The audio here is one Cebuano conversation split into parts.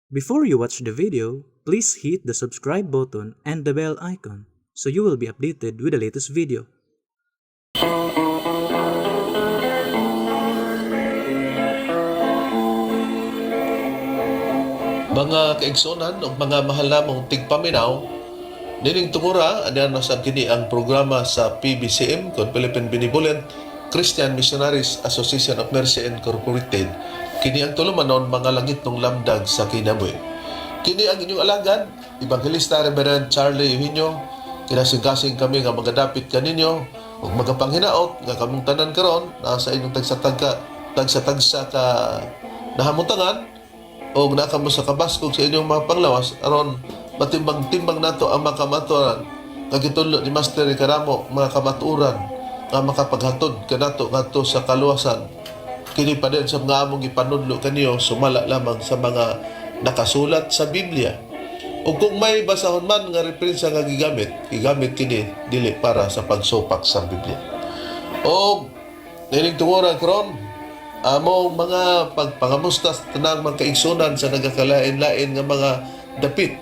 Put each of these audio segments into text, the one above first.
Before you watch the video, please hit the subscribe button and the bell icon so you will be updated with the latest video. Mga kaigsunan ug mga mahal namong tigpaminaw, nining tungura anian na kini ang programa sa PBCM kon Philippine Benevolent Christian Missionaries Association of Mercy Incorporated. Kini ang tulumanon, Mga Langitnong Lamdag sa Kinabuhi. Kini ang inyong alagad, Evangelista Reverend Charlie Eugenio. Kinasing-kasing kami nga magadapit kaninyo ug magapanghinaot nga kamong tanan karon nasa inyong tagsa-tagsa tagsa-tagsa ka nahamutangan o naa kamo sa kabaskog sa inyong mga panglawas aron matimbang-timbang nato ang mga kamatuoran nga gitudlo ni Master Karamo, mga kamatuoran nga makapaghatod kanato ngadto sa kaluwasan. Kini pa din sa mga among gipanudlo kaniyo, sumala lamang sa mga nakasulat sa Biblia. O kung may basahon man nga referensya nga gigamit, gigamit kini dili para sa pagsupak sa Biblia. O nining tungura karon, among mga pagpangamusta sa tanang mga kaigsunan sa nagakalain-lain nga mga dapit.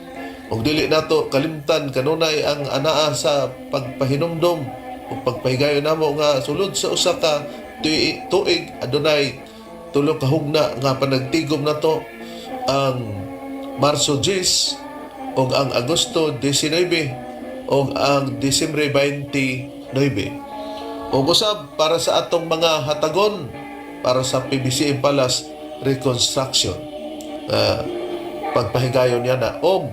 Ug dili nato kalimtan kanunay ang anaa sa pagpahinumdom ug pagpahigayon namo nga sulod sa usa ka tuig adunay tulo ka hugna nga panagtigom nato, ang Marso 10 ug ang Agosto 19 ug ang Disyembre 29. Ug usab para sa atong mga hatagon para sa PBCM Palace reconstruction. Pagpahigayon niya na. Og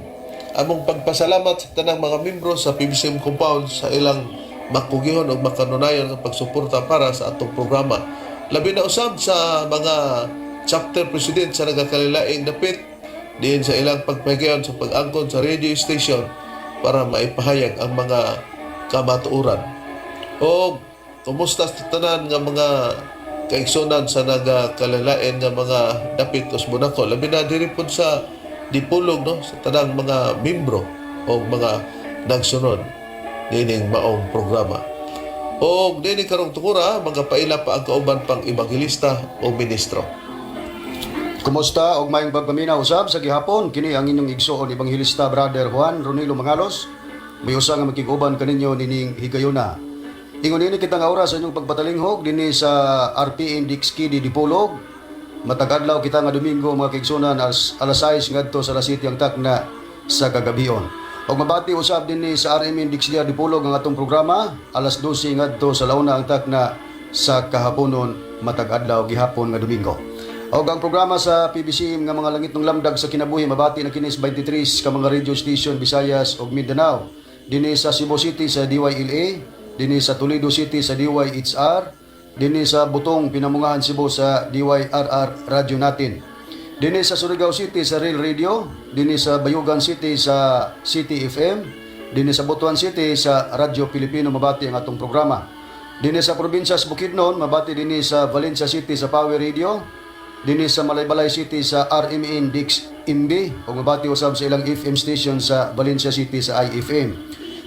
among pagpasalamat sa tanang mga membro sa PBCM compound sa ilang makugihon o makanunayon nga pagsuporta para sa atong programa. Labi na usab sa mga chapter president sa nagakalilaing dapit diin sa ilang pagpahigayon sa pag-angkon sa radio station para maipahayag ang mga kamatuoran. O kumusta sa tanan nga mga kaigsunan sa nagakalalain nga mga dapit usbon nako, labi na diri pud sa Dipolog, no, sa tanang mga membro o mga nagsunod nining maong programa. O dinhi karong tungura, magapaila pa ang kauban pang ebanghelista o ministro. Kumusta og maayong pagpaminaw usab sa gihapon. Kini ang inyong igsoon, Ebanghelista Brother Juan Ronilo Mangalos. May usa nga makig-uban kaninyo nining higayuna. Ingon nini kita nga oras sa inyong pagpatalinghog dinhi sa RPN DXKD Dipolog. Matag adlaw kita nga Domingo, mga kaigsunan, alas 6 ngadto sa alas 7 ang takna sa kagabion. Og mabati usab dinhi sa RMN DXDR Dipolog ang atong programa alas 12 ngadto sa launa ang takna sa kahaponon matag adlaw gihapon nga Domingo. Og ang programa sa PBCM nga Mga Langitnong Lamdag sa Kinabuhi mabati na kini sa 23 ka mga radio station, Visayas ug Mindanao. Dinhi sa Cebu City sa DYLA, dinhi sa Toledo City sa DYHR, dinhi sa Butong, Pinamungahan, Cebu sa DYRR Radyo Natin. Dinhi sa Surigao City sa Real Radio, dinhi sa Bayugan City sa City FM, dinhi sa Butuan City sa Radyo Pilipino mabati ang atong programa. Dinhi sa probinsya sa Bukidnon mabati dinhi sa Valencia City sa Power Radio, dinhi sa Malaybalay City sa RMN Dix MB ug mabati usab sa ilang FM station sa Valencia City sa IFM.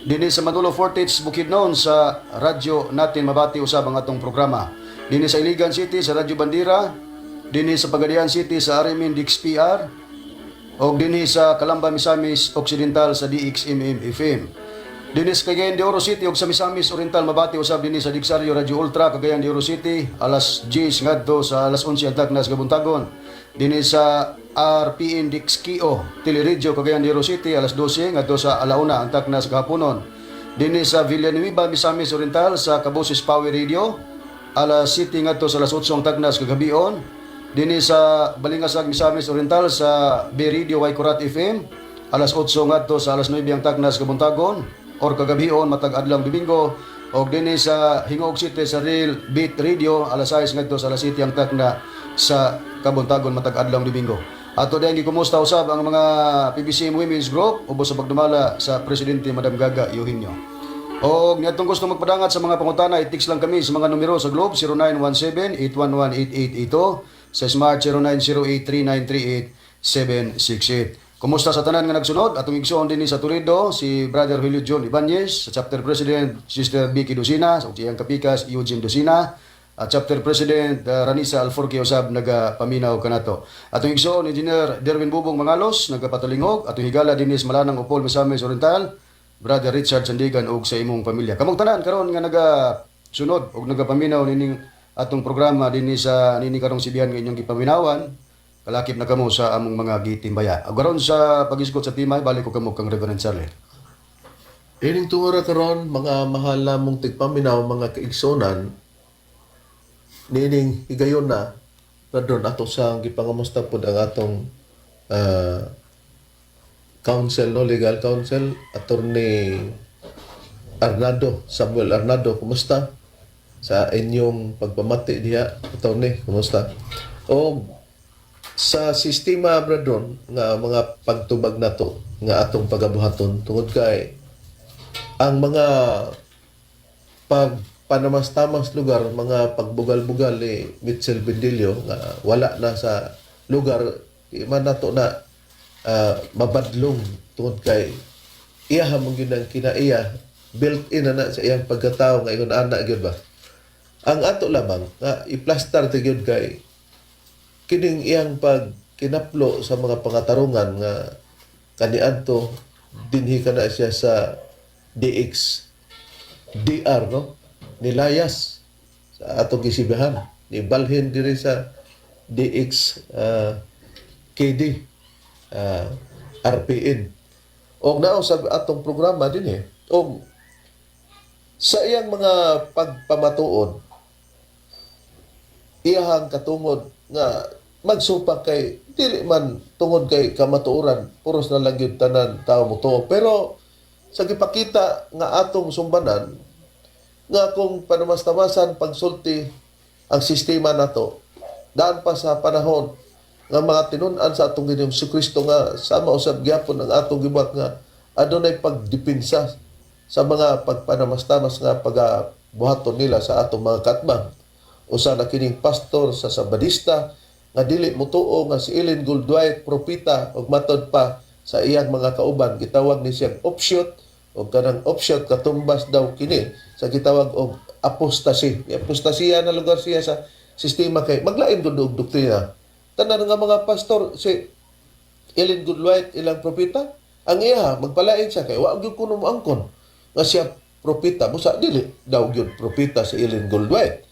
Dinhi sa Manolo Fortich, Bukidnon sa radyo Natin mabati usab ang atong programa. Dinhi sa Iligan City sa Radyo Bandera, dinhi sa Pagadian City sa RMN Dix PR, ug dinhi sa Calamba, Misamis Occidental sa DXMM FM. Dinhi sa Cagayan de Oro City ug sa Misamis Oriental mabati usab dinhi sa Dixario Radio Ultra Cagayan de Oro City alas 10 ngadto sa alas 11 ang takna sa kabuntagon. Dinhi sa RPN Dixkio Teleradyo Cagayan de Oro City alas 12 ngadto sa alauna ang takna sa kahaponon. Dinhi sa Villanueva, Misamis Oriental sa Kaboses Power Radio alas 7 ngadto sa alas 8 ang takna sa kagabion. Dinhi sa Balingasag, Misamis Oriental sa B Radio Waikurat FM alas 8 ngadto sa alas 9 ang takna sa kabuntagon or kagabion matag adlaw Domingo, og dinhi sa Gingoog City sa Real Beat Radio alas 6 ngadto sa alas 7 ang takna sa kabuntagon matag adlaw Domingo. Ato din gikumusta usab ang mga PBCM Women's Group ubos sa pagdumala sa Presidente Madam Gaga Eugenio. Og niadtong gusto magpadangat sa mga pangutana, i-text lang kami sa mga numero sa Globe 0917-811-8882, sa Smart 0908-3938-768. Kumusta sa tanan nga nagsunod? Atong igsoon dinhi sa Toledo, si Brother Julio John Ibanez, sa Chapter President, Sister Vicky Docina, sa iyang kapikas, Eugene Docina. Chapter President Ranisa Alforque usab nagapaminaw kanato. Atong igsoon Engineer Derwin Bubong Mangalos nagapatalingog, atong higala dinhi sa Malanang Opol, Misamis Oriental, Brother Richard Sandigan ug sa imong pamilya. Kamong tanan karon nga nagasunod ug nagapaminaw nining atong programa dinhi sa nini karong sibihan nga inyong gipaminawan, kalakip na kamo sa among mga gitimbaya. Ug karon sa pagisgot sa tema, balik ko kamo kang Reverend Charlie. Ining tungura karon, mga mahal namong tigpaminaw, mga kaigsunan, niining higayon na padron ato sa gipangamusta pod ang atong counsel, no, legal counsel, Attorney Arnado, Samuel Arnado. Kumusta sa inyong pagpamati diha, Attorney? Kumusta? O sa sistema, bradron, nga mga pagtubag nato nga atong pagabuhaton tungod kay ang mga pagpanamastamas lugar, mga pagbugal-bugal ni Mitchell Bendillo nga wala na sa lugar, di man nato na mabadlong tungod kay iya man gyud ang kinaiya, built in na na sa iyang pagkatao nga ingon ana gyud ba. Ang ato lamang nga i-plaster ti gyud kay kining iyang pag kinaplo sa mga pangatarungan nga kaniadto dinhi kana siya sa DX DR, no, nilayas sa atong gisibahan, nibalhin diri sa DX KD RPN og nao sa atong programa dinhi. Og sa iyang mga pagpamatuod, iyahang katungod nga magsupak kay dili man tungod kay kamatuoran, puros na lang gyud tanan tao motuo, pero sa gipakita nga atong sumbanan nga kung panamastamasan pagsulti ang sistema nato daan pa sa panahon nga mga tinun-an sa atong Ginoong Kristo nga sama usab gyapon ang atong gibuhat nga adunay pagdepinsa sa mga pagpanamastamas nga pagabuhaton nila sa atong mga katbang. Usa na kining pastor sa Sabadista nga dili motuo nga si Ellen Goldwhite propeta, ug matod pa sa iyang mga kauban gitawag ni siyang offshoot, ug kanang offshoot katumbas daw kini sa gitawag og apostasy. Apostasiya na lugar siya sa sistema kay maglain gud og doktrina. Tanan nga mga pastor, si Ellen Goodwhite ilang propeta, ang iya magpalain siya kay wa gyud kuno moangkon nga siya propeta, busa dili daw gyud propeta si Ellen Goldwhite.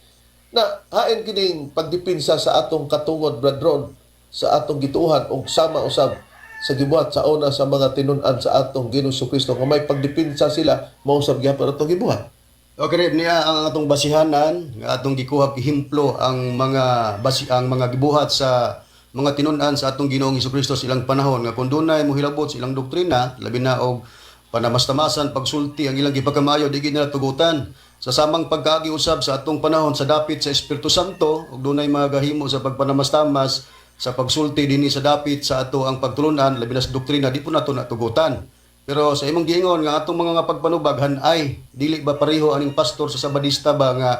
Na hain kining pagdepinsa sa atong katungod, bradron, sa atong gituohan og sama usab sa gibuhat sa una sa mga tinun-an sa atong Ginoong Kristo nga may pagdepinsa sila, mao usab gyapon atong gibuhat. Okay, Reb, niya ang atong basihanan nga atong gikuha ehemplo ang mga basi ang mga gibuhat sa mga tinun-an sa atong Ginoong Hesus sa ilang panahon nga kung dunay mohilabot sa ilang doktrina, labi na og panamastamasan pagsulti ang ilang gipakamayo, di gid nila tugutan. Sa samang pagkaagi usab sa atong panahon sa dapit sa Espiritu Santo ug dunay mga gahimo sa pagpanamastamas sa pagsulti dinhi sa dapit sa ato ang pagtulunan, labi na sa doktrina, di po nato natugutan. Pero sa imong giingon nga atong mga pagpanubag ay dili ba pareho aning pastor sa Sabadista ba nga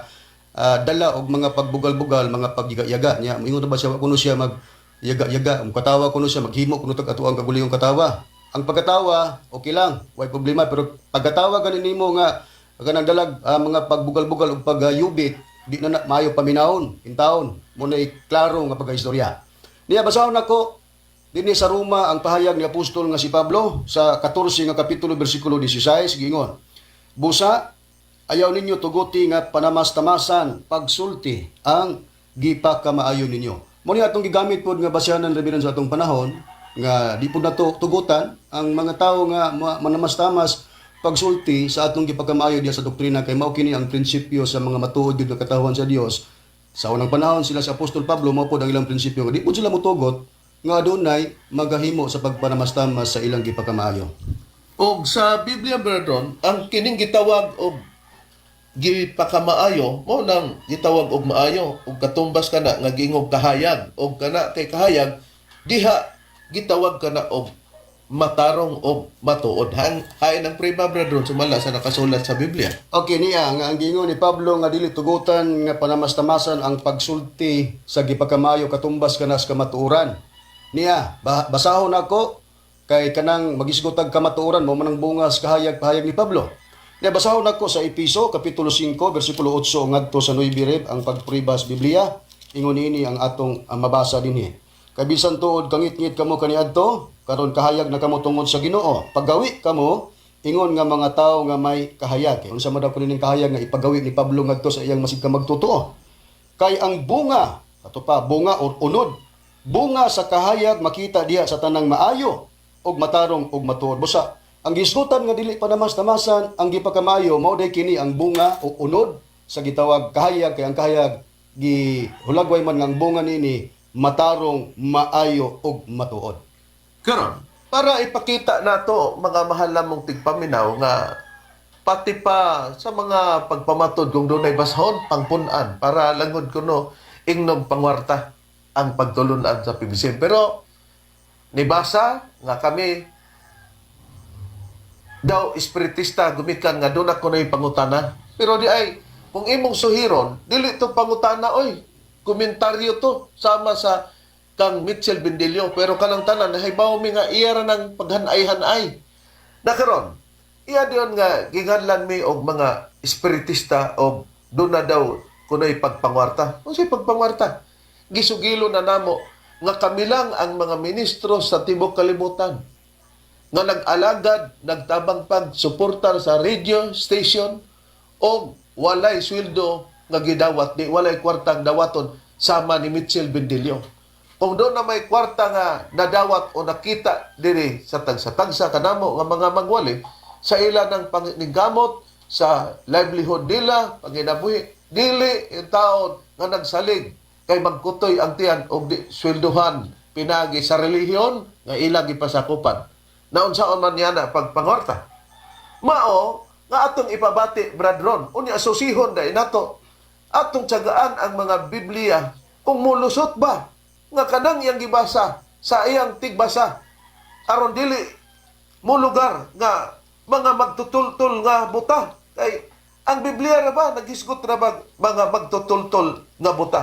dala og mga pagbugal-bugal, mga pagyaga-yaga niya? Moingon ba siya wa kuno siya mag yaga-yaga, katawa kuno siya, maghimo kuno tag ato ang kaguliyong katawa. Ang pagkatawa, okay lang, way problema, pero pagkatawa gani nimo nga kanang dalag mga pagbugal-bugal ug pagyubit, di na na maayo paminawon, intawon, mo na klaro nga pagkaistorya. Niya basahon nako dinhi sa Roma ang pahayag ni apostol nga si Pablo sa 14 nga kapitulo bersikulo 16, giingon: "Busa ayaw ninyo tuguti nga panamastamasan pagsulti ang gipakamaayo ninyo." Mo ni atong gigamit pod nga basehanan, Reverend, sa atong panahon nga di pod nato tugutan ang mga tawo nga manamastamas pagsulti sa atong gipakamaayo diya sa doktrina kay mao kini ang prinsipyo sa mga matuod gyud nga katawhan sa Dios. Sa unang panahon sila sa Apostol Pablo, mao pod ang ilang prinsipyo nga di pod sila motugot nga adunay magahimo sa pagpanamastamas sa ilang gipakamaayo. Og sa Biblia, brethren, ang kining gitawag og gipakamaayo mo nang gitawag og maayo og katumbas kana nga giingog kahayag, og kana kay kahayag diha gitawag kana og matarong og matuod. Hang hain ang prima, brethren, sumala sa nakasulat sa Biblia. Okay niya nga ang giingon ni Pablo nga dili tugutan nga panamastamasan ang pagsulti sa gipakamaayo katumbas kana sa kamatuoran. Niya basahon nako kay kanang magisgotag kamatuoran mo man ang bunga sa kahayag pahayag ni Pablo. Nya basahon nako sa Episo kapitulo 5 bersikulo 8 ngadto sa 9, Reb, ang pagpriba sa Biblia. Ingon ini ang atong ang mabasa dinhi. Kay bisan tuod kangitngit kamo kaniadto, karon kahayag na kamo tungod sa Ginoo. Paggawi kamo ingon nga mga tawo nga may kahayag. Unsa man daw kuno kahayag nga ipagawi ni Pablo ngadto sa iyang masig ka magtotoo? Kay ang bunga, ato pa, bunga or unod, bunga sa kahayag makita diha sa tanang maayo og matarong og matuod. Busa, ang gisgutan nga dili pa namas-tamasan ang gipakamayo, mao day kini ang bunga o unod sa gitawag kahayag, kay ang kahayag gihulagway man nga ang bunga nini matarong, maayo og matuod. Karon, para ipakita nato, mga mahal namong tigpaminaw, nga pati pa sa mga pagpamatod kung dunay basahon pangpun-an para langod kuno ingnog pangwarta ang pagtulunan sa PBC. Pero nibasa nga kami daw espiritista gumikan nga doon ako na'y pangutana. Pero di ay, kung imong suhiron, dili to pangutana oy. Komentaryo to sama sa kang Mitchell Bendillo. Pero kanang tanan, nahibaw mi nga iya ra ng paghanay-hanay. Nakaron, iya diyon nga giganlan mi og mga espiritista og doon na daw kuno'y pagpangwarta. Unsay pagpangwarta? Gisugilo na namo nga kami lang ang mga ministro sa tibok kalibutan nga nag-alagad, nagtabang pag-suportar sa radio station o walay sweldo nga gidawat, di walay kwartang dawaton sama ni Mitchell Bendillo. Kung doon na may kwarta nga nadawat o nakita diri sa tagsa-tagsa kanamo nga mga mangwali sa ila ng paningkamot sa livelihood nila, panginabuhi, dili yung taon nga nagsalig kay magkutoy ang tiyan og di sweldohan pinagi sa relihiyon nga ilang gipasakupan. Naunsaon man niya na pagpangorta. Mao nga atong ipabati, Brad Ron, unya susihon dai nato. Atong tiyagaan ang mga Biblia kung mulusot ba nga kanang iyang gibasa sa iyang tigbasa aron dili mulugar nga mga magtutultol nga buta, kay ang Biblia ra ba naghisgot ra ba mga magtutultol nga buta?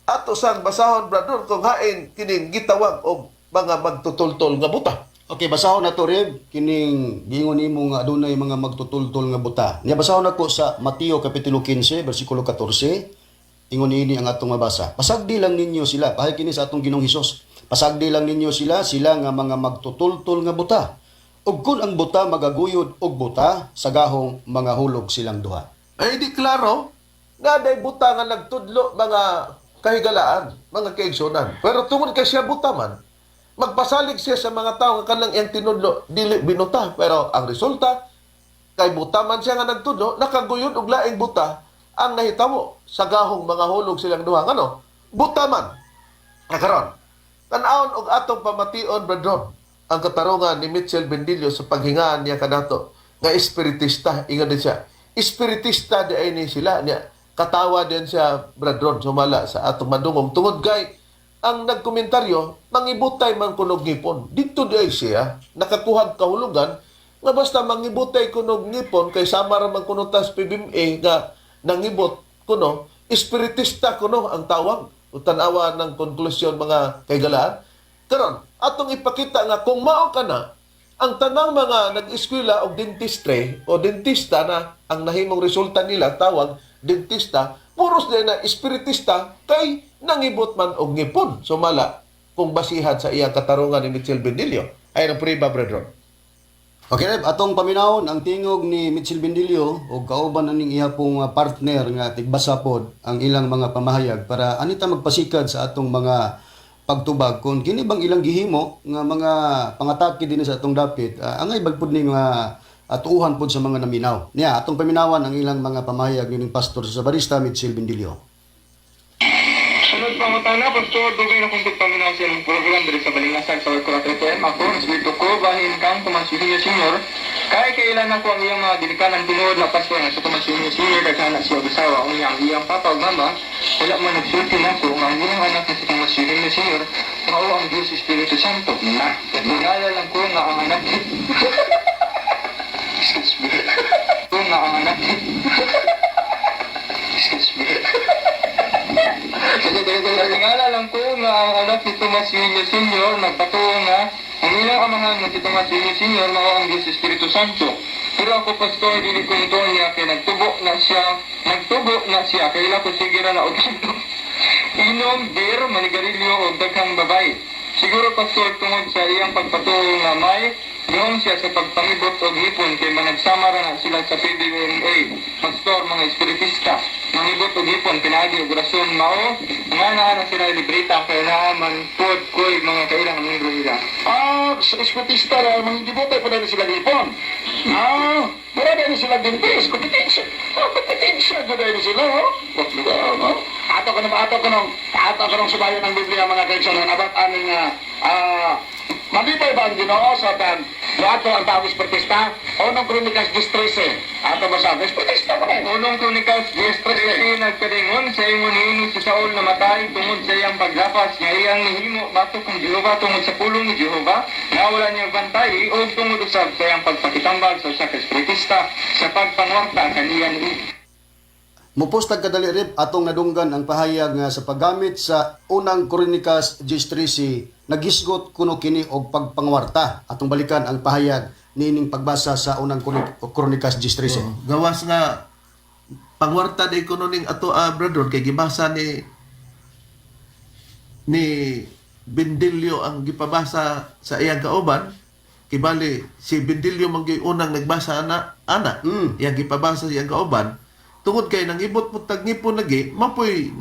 Ato sang basahon, Brad Ron, kung hain kining gitawag og mga magtutultol nga buta. Okay, basahon na to, Reb, kining giingon nimo nga adunay mga magtutultol nga buta. Nya basahon nako sa Mateo kapitulo 15 bersikulo 14. Ingon niini ang atong mabasa. Pasagdi lang ninyo sila, pahayag kini sa atong Ginoong Hesus. Pasagdi lang ninyo sila, sila nga mga magtutultol nga buta. Ug kun ang buta magaguyod og buta, sa gahong mga hulog silang duha. Ay di klaro na day buta nga nagtudlo mga kahigalaan, mga kaigsunan. Pero tungod kay siya buta man, magpasalig siya sa mga tao nga kanang iyang tinudlo dili binuta. Pero ang resulta, kay buta man siya nga nagtudlo, nakaguyod og laing buta ang nahitabo, sa gahong mga hulog silang duha. Ngano? Buta man. Nakaron, tan-awon og atong pamation, Bradron, ang katarungan ni Mitchell Bendillo sa paghingaan niya kanato nga espiritista. Ingon din siya, espiritista di ay ni sila niya. Katawa din siya, Bradron, sumala sa atong madungog tungod kay ang nagkomentaryo mangibutay man kunog ngipon. Dito di ay siya nakakuhag kahulugan nga basta mangibutay kunog ngipon kay sama ra man kuno tas PBMA nga nangibot kuno, espiritista kuno ang tawag. Tanawa ng konklusyon, mga kaigalaan. Karon, atong ipakita nga kung mao ka na, ang tanang mga nag-eskwela og dentistry o dentista na ang nahimong resulta nila tawag dentista, puros din na espiritista kay nangibot man og ngipon, sumala kung basihan sa iyang katarungan ni Mitchell Bendillo. Ay ang priba, brethren. Okay, Reb, atong paminawon ang tingog ni Mitchell Bendillo og kauban aning iya pong partner nga tigbasa pod ang ilang mga pamahayag para anita magpasikad sa atong mga pagtubag kung kini bang ilang gihimo nga mga pangatake din sa atong dapit, angay bagpud ni mga tuuhan pod sa mga naminaw. Niya atong paminawan ang ilang mga pamahayag nining pastor sa Sabarista Mitchell Bendillo. Sunod pangutana, Pastor, dugay na kong pagpaminaw sa inyong program diri sa Balingasag sa 4 PM. Ako, respeto ko, bahin kang Tomas Eugenio Sr. Kaya kailan ako ang iyang mga ginikanan tinuod na pastor nga sa Tomas Eugenio Sr. Daghana siya og asawa. Unya ang iyang papa ug mama, wala man nagsulti nako nga ang iyang anak na si Tomas Eugenio Sr. mao ang Diyos Espiritu Santo. Na, nilala lang ko nga ang anak. Excuse me. Ko nga ang anak. Excuse me. Tingala lang ko nga ang anak ni Tomas Eugenio Sr. nagpatuo nga ang ilang amahan nga si Tomas Eugenio Sr. mao ang Diyos Espiritu Santo. Pero ako, Pastor, dili ko mutuo niya kay nagtubo na siya kay ila ko sige ra na og inom beer, manigarilyo og daghang babae. Siguro, Pastor, tungod sa iyang pagpatuo nga may gahom siya sa pagpangibot og hipon kay managsama ra na sila sa PBMA. Pastor, mga espiritista, mangibot og hipon pinaagi og orasyon, mao nga naa na sila libreta kay naa man pod koy mga kailang miyembro nila. Ah, sa espiritista na mga gibuti pa na sila gipon. Ah, mura na sila dentist, kompetensya. Ah, kompetensya gud na sila, oh. No? Ato ko nang subayon ng Biblia, mga kaigsoon, about aning malipay ba ang Ginoo sa tan ato ang tawag espiritista? Unang Kronikas 10:13. Ato masabi, espiritista ba eh? Unong Kronikas 10:13 nagkadingon sa ingon niini si Saul namatay tungod sa iyang paglapas nga iyang nihimo batok kang Jehova tungod sa pulong ni Jehova nga wala niya bantay o tungod usab sa iyang pagpakitambag sa usa ka espiritista sa pagpangwarta kaniya ni Mupostag kadali rip atong nadunggan ang pahayag nga sa paggamit sa Unang Kronikas 10:13 nagisgot kuno kini og pagpangwarta. Atong balikan ang pahayag niining pagbasa sa Unang Kronikas 10:13. Oh, gawas nga pangwarta di kuno ning ato brother, kay gibasa ni Bendilio ang gipabasa sa iyang kauban. Kibali si Bendilio man gyud unang nagbasa ana ana iyang gipabasa sa iyang kauban tungod kay nangibot mo tag ngipon lagi mapoy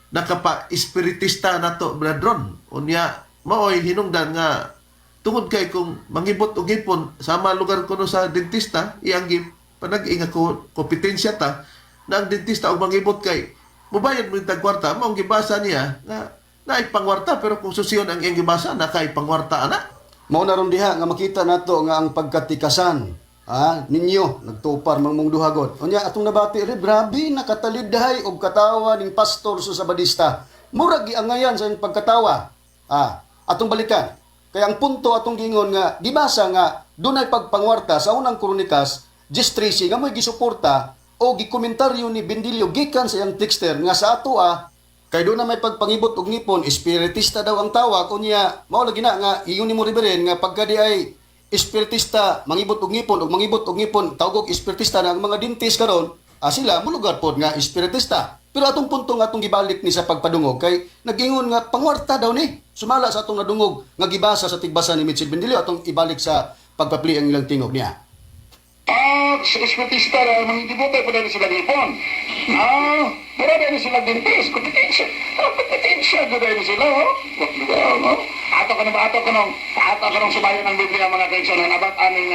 nakapa espiritista nato, brethren. Unya maoy hinungdan nga tungod kay kung mangibot og ngipon sama lugar kuno sa dentista, iyang gi panag nga ko kompetensya ta na ang dentista og mangibot kay mubayad mo yung tagkwarta, maong gibasa niya nga naay pangwarta. Pero kung susiyon ang iyang gibasa na kay pangwarta ana. Mao na ron diha nga makita nato nga ang pagkatikasan ninyo nagtupar man mong duha god. Unya atong nabati rin, grabe nakatalidhay og katawa ning pastor sa Sabadista. Murag giangayan sa iyang pagkatawa. Atong balikan. Kaya ang punto atong giingon nga gibasa nga dunay pagpangwarta sa Unang Kronikas 10:13 nga mo'y gisuporta o gikomentaryo ni Bendilio gikan sa iyang texter nga sa ato kay doon na may pagpangibot og ngipon, espiritista daw ang tawag. Unya mao lagi na nga ingon nimo, Reverend, nga pagka di ay espiritista mangibot og ngipon og mangibot og ngipon tawag og espiritista na ang mga dentist karon, sila mulugar pod nga espiritista. Pero atong punto nga atong gibalik ni sa pagpadungog kay nagingon nga pangwarta daw ni sumala sa atong nadungog nga gibasa sa tigbasa ni Mitchell Bendilio. Atong ibalik sa pagpapli ang ilang tingog niya. Ah, sa espiritista na mga gibuti pa na sila gipon. Ah, mura na sila dentist, kompetensya. Ah, kompetensya gud na sila, oh. No? Ato ko nang subayon ng Biblia, mga kaigsoon, about aning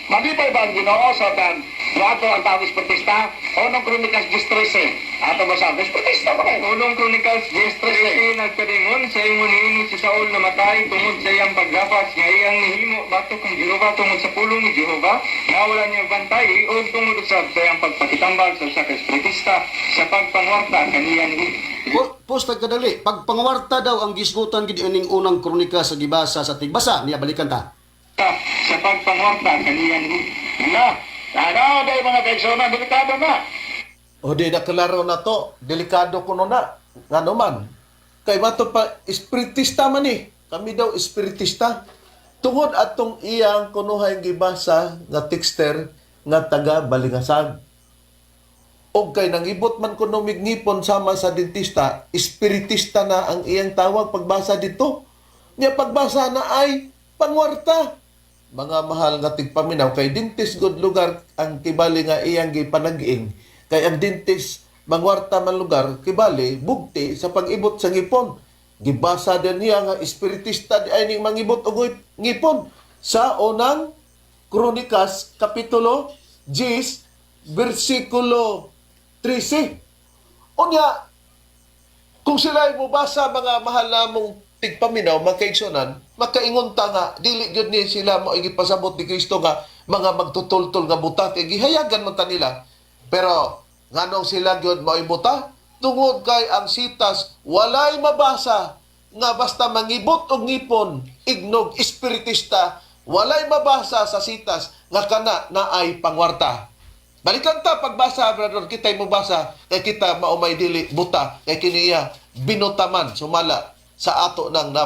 malipay ba ang Ginoo sa tan ato ang tawag espiritista? Unang Kronikas 10:13. Ato masabi, espiritista ba eh? Unong Kronikas 10:13 nagkadingon sa ingon niini si Saul namatay tungod sa iyang paglapas nga iyang nihimo batok kang Jehova tungod sa pulong ni Jehova nga wala niya bantay o tungod usab sa iyang pagpakitambag sa usa ka espiritista sa pagpangwarta kaniya ni Post kadali, pagpangwarta daw ang gisgutan gid ining Unang Kronika sa gibasa sa tigbasa niya. Balikan ta. Sa pagpangwarta kaniya ni Na, ano day mga kaigsoon, delikado na. O di na klaro na to, delikado kuno na. Ngano man? Kay mato pa espiritista man eh. Kami daw espiritista. Tungod atong iyang kunuhay gibasa nga texter nga taga Balingasag. Og kay nangibot man kuno migngipon sama sa dentista, espiritista na ang iyang tawag pagbasa dito. Nya pagbasa na ay pangwarta. Mga mahal nga tigpaminaw, kay dentist good lugar ang kibali nga iyang gipanag-ing. Kay ang dentist mangwarta man lugar kibali bugti sa pag-ibot sa ngipon. Gibasa din niya nga espiritista di ay ning mangibot og ngipon sa Unang Kronikas kapitulo 10 bersikulo 13. Unya, kung sila ay mubasa, mga mahal na mong tigpaminaw, makaigsunan, makaingon ta nga, dili gyud ni sila mo gipasabot ni Kristo nga mga magtutultol nga buta, kay gihayagan man ta nila. Pero nganong sila gyud mao'y buta? Tungod kay ang sitas walay mabasa nga basta mangibot og ngipon ignog espiritista, walay mabasa sa sitas nga kana na ay pangwarta. Balikan ta pagbasa, brother, kita'y mobasa kay kita maumay dili buta kay kiniya binutaman sumala sa ato nang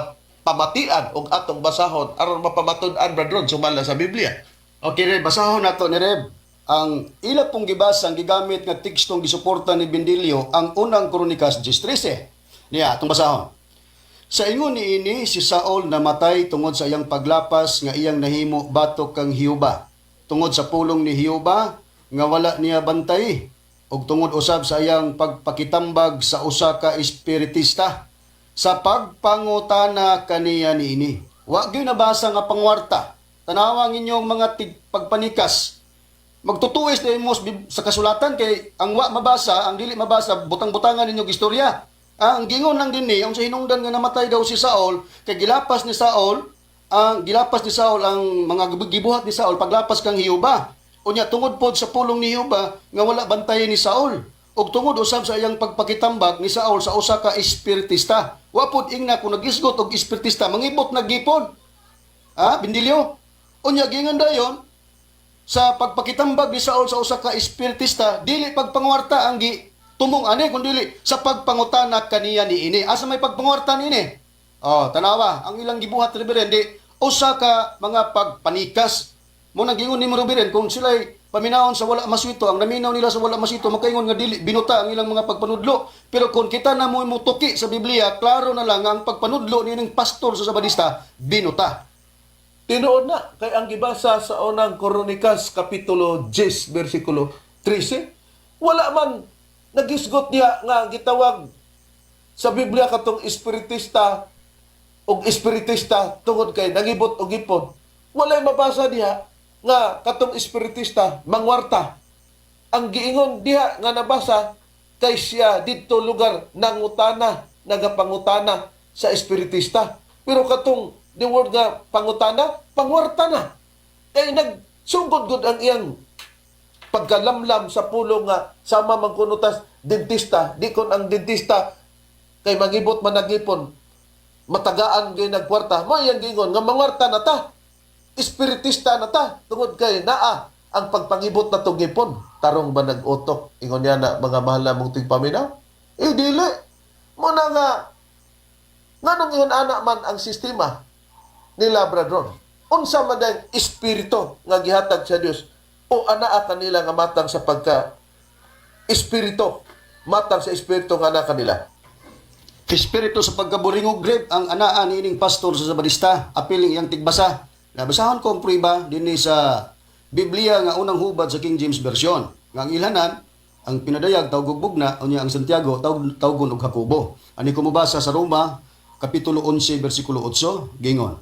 pamatian og atong basahon aron mapamatud-an, Brad Ron, sumala sa Biblia. Okay, Reb, basahon nato ni Reb. Ang ila pong gibasa, ang gigamit nga tekstong gisuporta ni Bendilio, ang Unang Kronikas 10:13. Niya, atong basahon. Sa ingon niini, si Saul namatay tungod sa iyang paglapas nga iyang nahimo batok kang Hiuba. Tungod sa pulong ni Hiuba nga wala niya bantay ug tungod usab sa iyang pagpakitambag sa usa ka espiritista sa pagpangutana kaniya niini. Wa gyud nabasa nga pangwarta. Tanawa ang inyong mga pagpanikas. Magtutuis na mo sa kasulatan kay ang wa mabasa, ang dili mabasa, butang-butangan ninyong istorya. Ah, ang gingon lang dinhi, ang sa hinungdan nga namatay daw si Saul, kay gilapas ni Saul ang mga gibuhat ni Saul paglapas kang Hiuba. Unya tungod pod sa pulong ni Hiuba nga wala bantayan ni Saul. Ug tungod usab sa iyang pagpakitambag ni Saul sa usa ka espiritista. Wa pod ingna kung nagisgot og espiritista, mangibot na gipon. Ah, Bindilyo. Unya gingon dayon sa pagpakitambag ni Saul sa usa ka espiritista, dili pagpangwarta ang gi tumong ani kun dili sa pagpangutana kaniya niini. Asa may pagpangwarta niini? Oh, tanawa ang ilang gibuhat, Reverend, di usa ka mga pagpanikas. Mo nang gingon nimo, Reverend, kung sila'y paminawon sa wala maswito, ang naminaw nila sa wala maswito, makaingon nga dili binuta ang ilang mga pagpanudlo. Pero kung kita na mo mutuki sa Biblia, klaro na lang ang pagpanudlo nining pastor sa Sabadista binuta. Tinuod na kay ang gibasa sa Unang Kronikas kapitulo 10 bersikulo 13, wala man nagisgot niya nga gitawag sa Biblia katong espiritista og espiritista tungod kay nangibot og ipon. Walay mabasa diha nga katong espiritista mangwarta. Ang giingon diha nga nabasa kay siya didto lugar nangutana, nagapangutana sa espiritista. Pero katong the word nga pangutana, pangwarta na. Kay nagsugod gud ang iyang pagkalamlam sa pulong nga sama man kuno tas dentista, di kon ang dentista kay mangibot man nagipon, matagaan kay nagkwarta mo. Iyang giingon nga mangwarta na ta, espiritista na ta, tungod kay naa ang pagpangibot na tugipon. Tarong ba nag-utok ingon niya na, mga mahal na mong tigpaminaw? Eh dili mo na nga nganong ingon ana man ang sistema nila, Bradron? Unsa man ang espiritu nga gihatag sa Dios o anaa kanila nga matang sa pagka espiritu, matang sa espiritu nga ana kanila? Espiritu sa pagkaburingog, grip ang anaan niining pastor sa Sabadista, apiling iyang tigbasa. Nabasahon ko ang prueba dinhi sa Biblia nga unang hubad sa King James Version. Nga ang ilhanan, ang pinadayag tawag og bugna, unya ang Santiago tawag tawgon og Jacobo. Ani ko mobasa sa Roma kapitulo 11 bersikulo 8, gingon: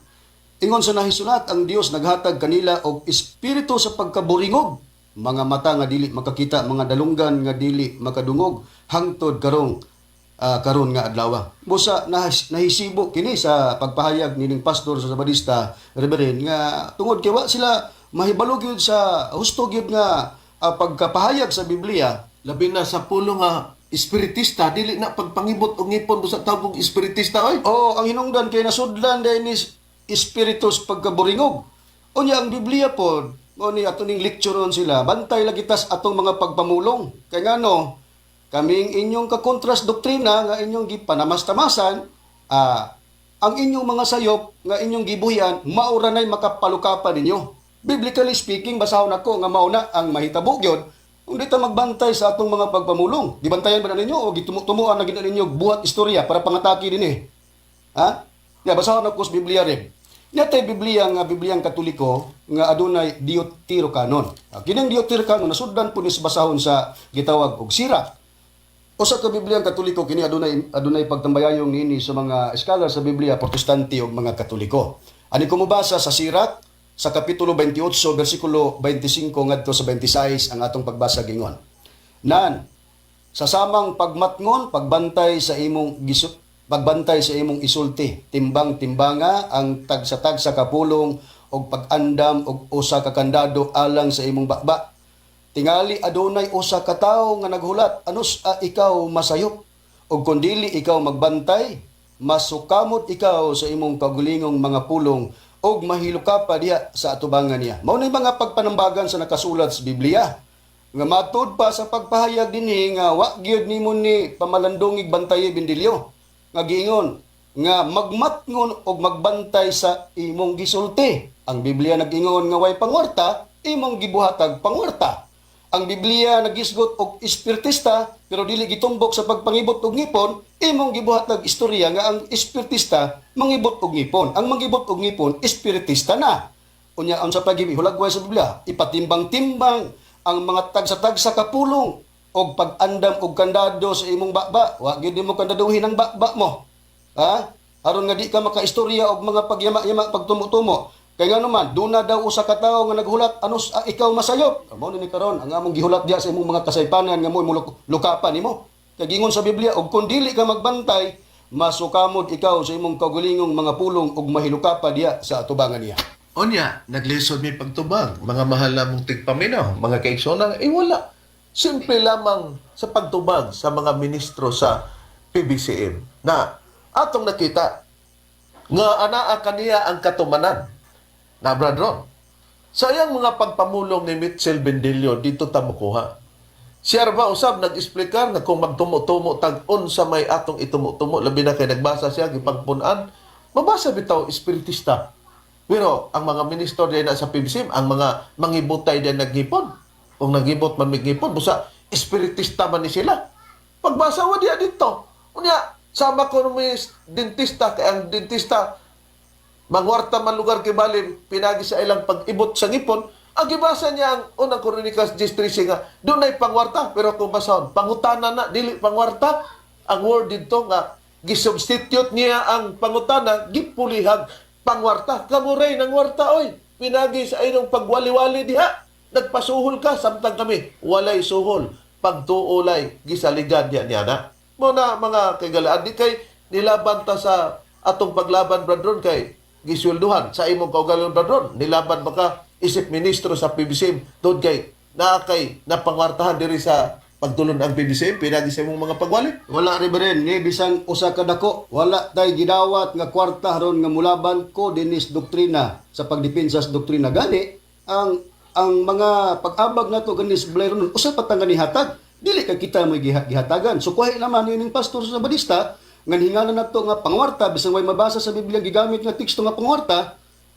"Ingon sa nahisulat, ang Dios naghatag kanila og espiritu sa pagkaburingog, mga mata nga dili makakita, mga dalunggan nga dili makadungog, hangtod karong karon nga adlaw." Busa nahisibo kini sa pagpahayag nining pastor sa Sabadista, Reverend, nga tungod kay wa sila mahibalo gyud sa husto gyud nga pagkapahayag sa Biblia. Labi na sa pulo nga espiritista, dili na pagpangibot og ngipon busa tawag og espiritista oy. Oo, ang hinungdan kay nasudlan dahil ni espiritus pagkaburingog. Unya ang Biblia pod, mo ni ato ning lectureon sila, bantay lagi tas atong mga pagpamulong. Kay ngano, kaming inyong kakontras doktrina nga inyong gipanamastamasan, ang inyong mga sayop nga inyong gibuhian, maura na'y makapalukapan ninyo. Biblically speaking, basahon ako nga mauna ang mahitabo gyud kung di ta magbantay sa atong mga pagpamulong. Gibantayan ba na ninyo o gitumo-tumuan na gid na ninyo buhat istorya para pangatake din eh? Ha? Ya, basahon ako sa Biblia rin. Natay Biblia nga Bibliang Katoliko nga adunay Deuterocanon. Ah, kining Deuterocanon nasudlan po ni sa basahon sa gitawag og Sirach. Usa ka Bibliang Katoliko kini adunay adunay pagtambayayong niini sa mga scholar sa Biblia, Protestante ug mga Katoliko. Ani ko mobasa sa Sirach sa kapitulo 28 bersikulo 25 ngadto sa 26 ang atong pagbasa, gingon: "Nan sa samang pagmatngon, pagbantay sa imong isulti, timbang-timbanga ang tagsa-tagsa ka pulong og pag-andam og usa ka kandado alang sa imong baba. Tingali adunay usa ka tawo nga naghulat, anus a ikaw masayop? Ug kun dili ikaw magbantay, masukamot ikaw sa imong kaugalingong mga pulong ug mahiluka pa diha sa atubangan niya." Mao na mga pagpanambagan sa nakasulat sa Biblia nga matud pa sa pagpahayag dinhi nga wa gyud nimo ni pamalandongig bantaye, Bindilyo, nga giingon nga magmatngon og magbantay sa imong gisulti. Ang Biblia nag-ingon nga way pangwarta, imong gibuhatag pangwarta. Ang Biblia nagisgot og espiritista pero dili gitumbok sa pagpangibot og ngipon, imong gibuhatag istorya nga ang espiritista mangibot og ngipon. Ang mangibot og ngipon, espiritista na. Unya, unsa pa hulagway sa Biblia? Ipatimbang-timbang ang mga tagsa-tagsa ka pulong og pag-andam og kandado sa imong baba. Wa gyud nimo kandaduhin ang baba mo. Ha? Aron nga di ka makaistorya og mga pagyama-yama, pagtumo-tumo. Kay ngano man, duna daw usa ka tawo nga naghulat, anos ikaw masayop. Mao ni karon ang among gihulat diya sa imong mga kasaypanan nga mo lukapan nimo. Kay gingon sa Biblia, og kun dili ka magbantay, masukamod ikaw sa imong kaugalingong mga pulong ug mahilukapa diya sa atubangan niya. Unya, naglisod mi pagtubag, mga mahal namong tigpaminaw, mga kaigsonan, eh wala. Simple lamang sa pagtubag sa mga ministro sa PBCM na atong nakita nga anaa kaniya ang katumanan na Brad Ron. Sa iyang mga pagpamulong ni Mitchell Bendillo, dito ta mukuha. Siya ba usab nag-explicar nga kung magtumo-tumo tag-on sa may atong itumo-tumo, labi na kay nagbasa siya gipagpun-an, mabasa bitaw espiritista. Pero ang mga ministro din na sa PBCM, ang mga mangibutay din naghipon. Kung nagibot man mighipon, busa espiritista man ni sila. Pagbasa wa diya dito. Unya, sama ko may dentista, kay ang dentista mangwarta man lugar kay bali pinagi sa ilang pag-ibot sa ngipon, ang gibasa niya ang Unang Kronikas 10:13 nga dunay pangwarta, pero kung basahon, pangutana na, dili pangwarta. Ang word didto nga gisubstitute niya ang pangutana, gipulihag pangwarta. Kamuray ng warta oy, pinagi sa inyong pagwali-wali diha, nagpasuhol ka samtang kami walay suhol, pagtuolay gisaligan niya niya na mo na. Mga kagalaan, di kay nilaban ta sa atong paglaban, Brad Ron, kay giswelduhan sa imong kaugalingon, Brad Ron. Nilaban ba ka isip ministro sa PBCM tungod kay naa kay napangwartahan diri sa pagtulon ang PBCM pinagi sa imong mga pagwali? Wala, Reverend, ni bisan usa ka dako, wala tay gidawat nga kwarta ron nga mulaban ko dinis doktrina sa pagdepensa sa doktrina. Gani ang mga pag-abag nato ganis Blair, usa pa ta nga nihatag, dili kay kita may gihatagan. So kuhay naman ining pastor sa Badista nga hingalan nato nga pangwarta, bisan way mabasa sa Biblia gigamit nga teksto nga pangwarta.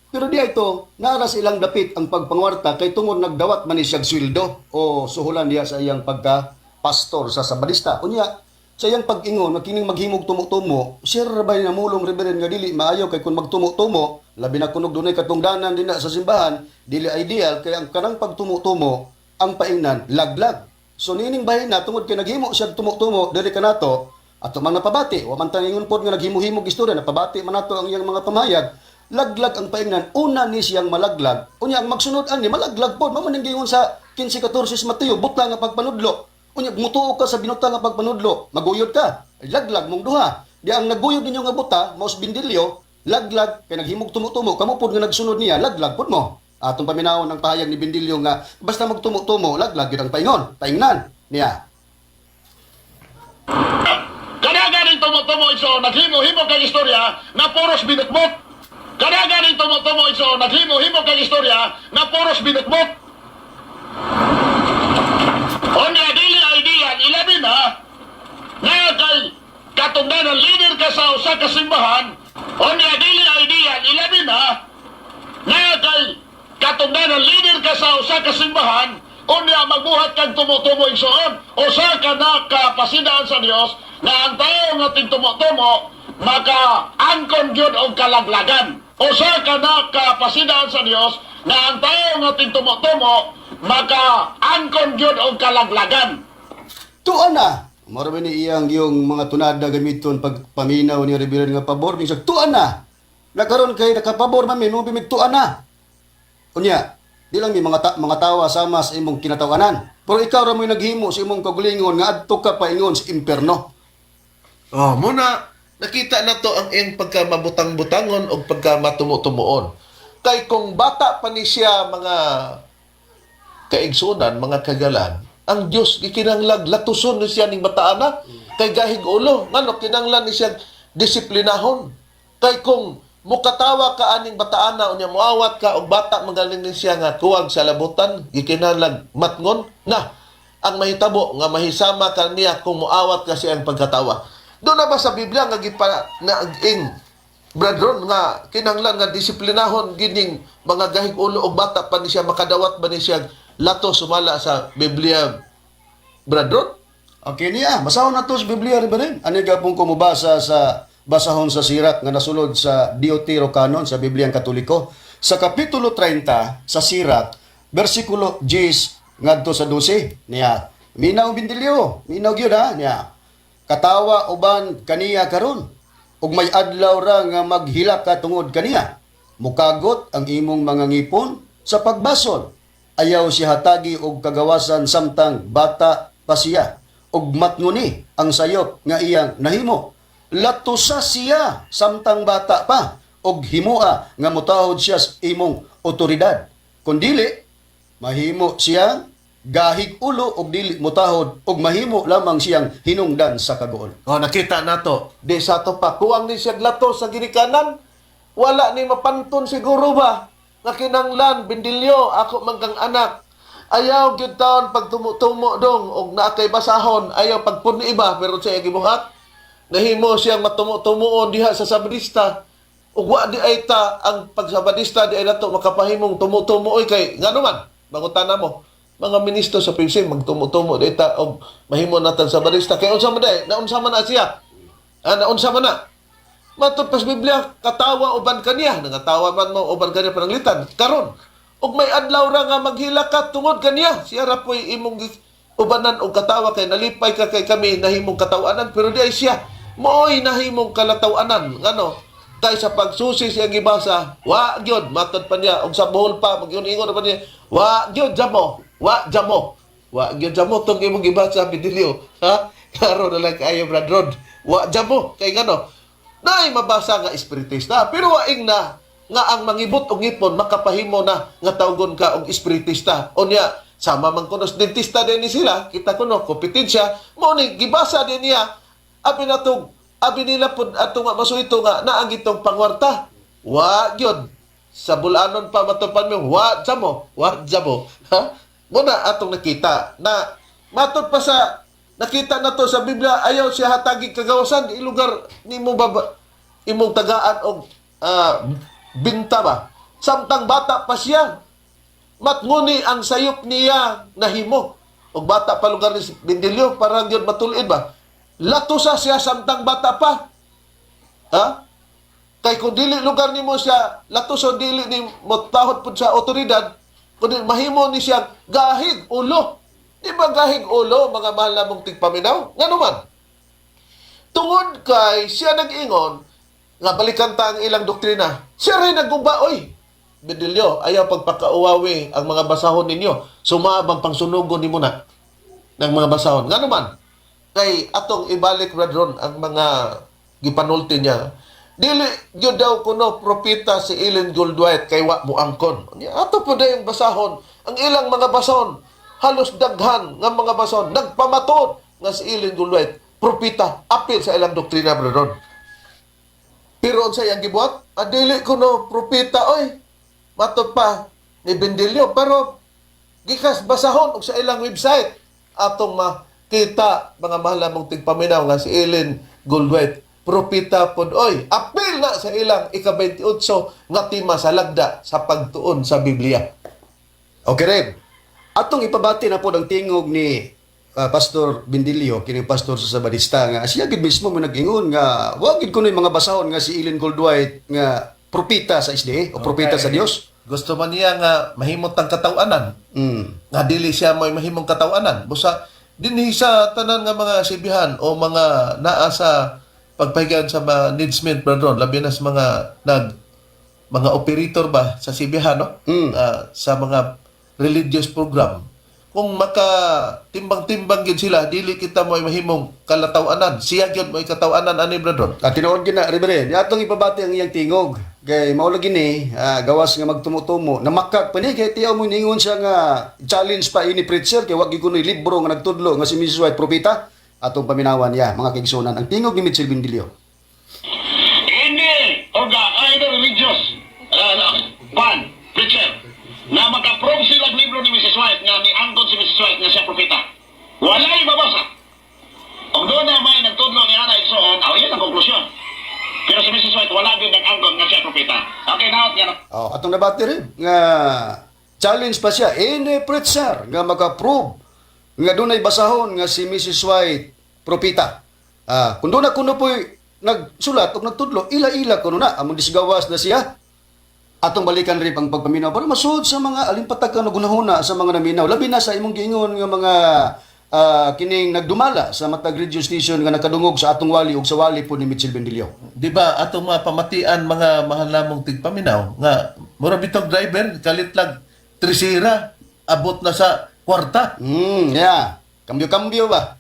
Pero di ito, naras ilang dapit ang pagpangwarta kay tungod nagdawat man ni siyag sweldo o suhulan diya sa iyang pagka pastor sa Sabadista. Unya, sa iyang pag-ingon, nga kining maghimog tumo-tumo, sir ba namulong, Reverend, nga dili maayo kay kung magtumo-tumo, labi na kunog dunay katungdanan din na sa simbahan, dili ideal kay ang kanang pagtumo-tumo, ang paingnan, laglag. So nining bahin na tungod kay naghimo siya tumo-tumo diri kanato, ato man napabati, wa man taningon pod nga naghimo-himog istorya, napabati man nato ang iyang mga pamahayag, laglag ang paingnan, una ni siyang malaglag, unya ang magsunod ani malaglag pod. Mao man ang giingon sa 15:14 sa Mateo, butla nga pagpanudlo. Unya mutuo ka sa binuta nga pagpanudlo, maguyod ka, laglag mong duha. Di ang naguyod ninyo nga buta, maos Bindilyo, laglag kay naghimog tumo-tumo, kamo pod nga nagsunod niya, laglag pod mo. Atong paminawon ang pahayag ni Bindilyo nga basta magtumo-tumo, laglag gyud ang paingnan niya. Kada ganing tumo-tumo, iso, naghimo-himo kay istorya na puros binukbok. Kada ganing tumo-tumo, iso, naghimo-himo kay istorya na puros binukbok. Unya dili ideal, ilabi na nga kay katungdanan leader ka sa usa ka simbahan. Unya dili ideal, ilabi na nga kay katungdanan leader ka sa usa ka simbahan, unya magbuhat kag tumo-tumo, igsoon. Usa ka na kapasidaan sa Dios na ang tao nga tigtumo-tumo maka angkon gyud og kalaglagan. Usa ka na kapasidaan sa Dios na ang tao nga tigtumo-tumo maka angkon gyud og kalaglagan. Tuan na! Mara ba ni iyang yung mga tunada gamiton pag paminaw ni Reverend nga pabor, ni siya, tuan na! Nakaroon kay nakapabor man mi, mo bimig tuan na! Unya, di lang mi mga tawa sama sa imong kinatawanan. Pero ikaw ra mo'y naghimo sa imong kaugalingon nga adto ka paingon sa imperno. Oh, muna nakita na to ang iyang pagkamabutang-butangon o pagkamatumutumoon. Kay kung bata pa ni siya, mga kaigsunan, mga kagalan, ang Dios gikinahanglag latuson ni siya ning bataan na kay gahig ulo. Ngano kinahanglan ni siya disiplinahon? Kay kung mukatawa ka aning bataan na, unya muawat ka og bata magaling ni siya nga kuwag sa labutan, gikinahanglag matngon na ang mahitabo nga mahisama ka niya kung muawat ka siyang pagkatawa. Doon na ba sa Biblia nga gipa na ing brethren nga kinahanglan nga disiplinahon gining mga gahig ulo og bata pa ni siya, makadawat ba ni siya lato sumala sa Biblia, brethren? Okay niya, basahon na to sa Biblia, Reverend. Ano gapong kumubasa sa basahon sa Sirak nga nasulod sa Deuterocanon sa Bibliang Katoliko sa Kapitulo 30 sa Sirak, versikulo 10 ngadto sa 12 niya. Minaw, Bindilyo, minaw gyud ha niya. Katawa uban kaniya karon ug may adlaw ra nga maghilak ka tungod kaniya. Mukagot ang imong mga ngipon sa pagbasol. Ayaw siya hatagi og kagawasan samtang bata pa siya ug matnguni ang sayop nga iyang nahimo. Latusa siya samtang bata pa ug himoa nga motahod siya sa imong otoridad. Kun dili, mahimo siya gahig ulo og dili motahod ug mahimo lamang siyang hinungdan sa kaguol. Oh, nakita nato. Di sa to pa kuwang ni siya lato sa ginikanan. Wala ni mapanton siguro ba? Nga kinanglan Bindilyo, ako man kang anak. Ayaw gyud taon pag tumo-tumo dong og naa kay basahon, ayaw pagpuni iba pero sa iyang gibuhat. Nahimo siyang matumo-tumuon diha sa sabadista. Ug wa di ay ta ang pagsabadista di ay nato makapahimong tumo-tumo oy, kay ngano man mangutana mo mga ministro sa PCM, magtumo-tumo di ta og mahimo natan sabadista kay unsa man day naunsa man na siya, ah, naunsa man na. Matod pas Biblia, katawa uban kaniya, nangatawa man mo uban kaniya pananglitan karon ug may adlaw ra nga maghilak ka tungod kaniya. Siya ra po'y imong ubanan og katawa kay nalipay ka kay kami nahimong katawanan, pero di ay siya mooy nahimong kalatawanan. Ngano? Kay sa pagsusi siya gibasa, wa gyud matod pa niya og sa Bohol pa magyun-ingon pa niya, wa gyud jamo, wa jamo, wa gyud jamo tong imong gibasa, Bidilio, ha. Klaro na lang kaayo, Brad Rod, wa jamo kay ngano? Naay mabasa nga espiritista, pero waing na nga ang mangibot og ngipon makapahimo na nga tawgon ka og espiritista. Unya sama man kuno sa dentista din ni sila, kita kuno kompetensya mo ni gibasa din niya, abi natog abi nila pud ato nga masuito nga naa gitong pangwarta. Wa gyud sa bulanon pa matupan mo, wa jamo, wa jamo, ha. Muna atong nakita na matod pa sa nakita na to sa Biblia, ayaw siya hatagi kagawasan di lugar nimo baba imong tagaan og binta ba samtang bata pa siya, matnguni ang sayop niya nahimo. Og bata pa lugar ni Bindilyo, parang yun matulid ba, latusa siya samtang bata pa, ha. Kay kung dili lugar nimo siya latuson, dili ni mo tahod pud sa otoridad, kundi mahimo ni siya gahig ulo. Di ba gahig ulo, mga mahal namong tigpaminaw? Ngano man? Tungod kay siya nag-ingon nga balikan ta ang ilang doktrina. Siya rin nagguba, oy. Bidilyo, ayaw pagpakauwawi ang mga basahon ninyo. Sumabang pangsunugon nimo na ng mga basahon. Ngano man? Kay atong ibalik, Bradron, ang mga gipanulti niya. Dili gyud daw kuno propeta si Ellen Goldwhite kay wa mo angkon. Unya, ato po yung basahon. Ang ilang mga basahon, halos daghan nga mga basahon nagpamatuod nga si Ellen Goldwhite propeta, apil sa ilang doktrina, Bradron. Pero unsa iyang gibuhat? Adili kuno propeta oy. Matod pa ni Bendilio, pero gikas basahon og sa ilang website atong makita, mga mahal namong tigpaminaw, nga si Ellen Goldwhite propeta pod oy, apil na sa ilang ika-28 nga tema sa lagda sa pagtuon sa Biblia. Okay, Reb. Atong ipabati na po ang tingog ni Pastor Bindilio, kini pastor sa Sabadista nga siya gid mismo mo nag-ingon nga wa gid kunoy mga basahon nga si Ellen Goldwhite nga propeta sa SDA o propeta sa Dios. Gusto man niya nga mahimot ang katawanan nga dili siya may mahimong katawanan. Busa dinhi sa tanan nga mga sibihan o mga naa sa pagpahigayon sa management, brethren, labi na sa mga nag mga operator ba sa sibihan, no? Ah, sa mga religious program, kung maka timbang-timbang gyud sila, dili kita mo mahimong kalatawanan. Siya gyud mo katawanan ani, brethren. At tinuod gyud na, Reverend, atong ipabati ang iyang tingog. Kay mao lagi ni gawas nga magtumo-tumo. Namakak pa ni kay tiyaw mo ningon siya nga challenge pa ini preacher kay wa gyud kunoy libro nga nagtudlo nga si Mrs. White propeta. Atong paminawan niya, mga kaigsunan, ang tingog ni Mitchell Bindilio. Any or the either religious pan, preacher, na makaprove sila og libro ni Mrs. White nga ni-angkon si Mrs. White nga siya propeta. Walay mabasa. Og doon na may nagtudlo ni Ana Igsoon. Oh, atong nabati rin nga challenge pa siya any preacher nga maka-prove nga dunay basahon nga si Mrs. White propita. Ah, kung doon na kuno po'y nagsulat o nagtudlo, ila-ila kuno na among disgawas na siya. Atong balikan rin ang pagpaminaw para masuod sa mga alimpatag ka gunahuna sa mga naminaw, labi na sa imong giingon nga mga kining nagdumala sa matag radio station nga nakadungog sa atong wali ug sa wali po ni Mitchell Bendilio. Di ba atong mga pamatian, mga mahal namong tigpaminaw, nga mura bitong driver kalit lang trisira, abot na sa kwarta. Yeah. Kambyo-kambyo ba?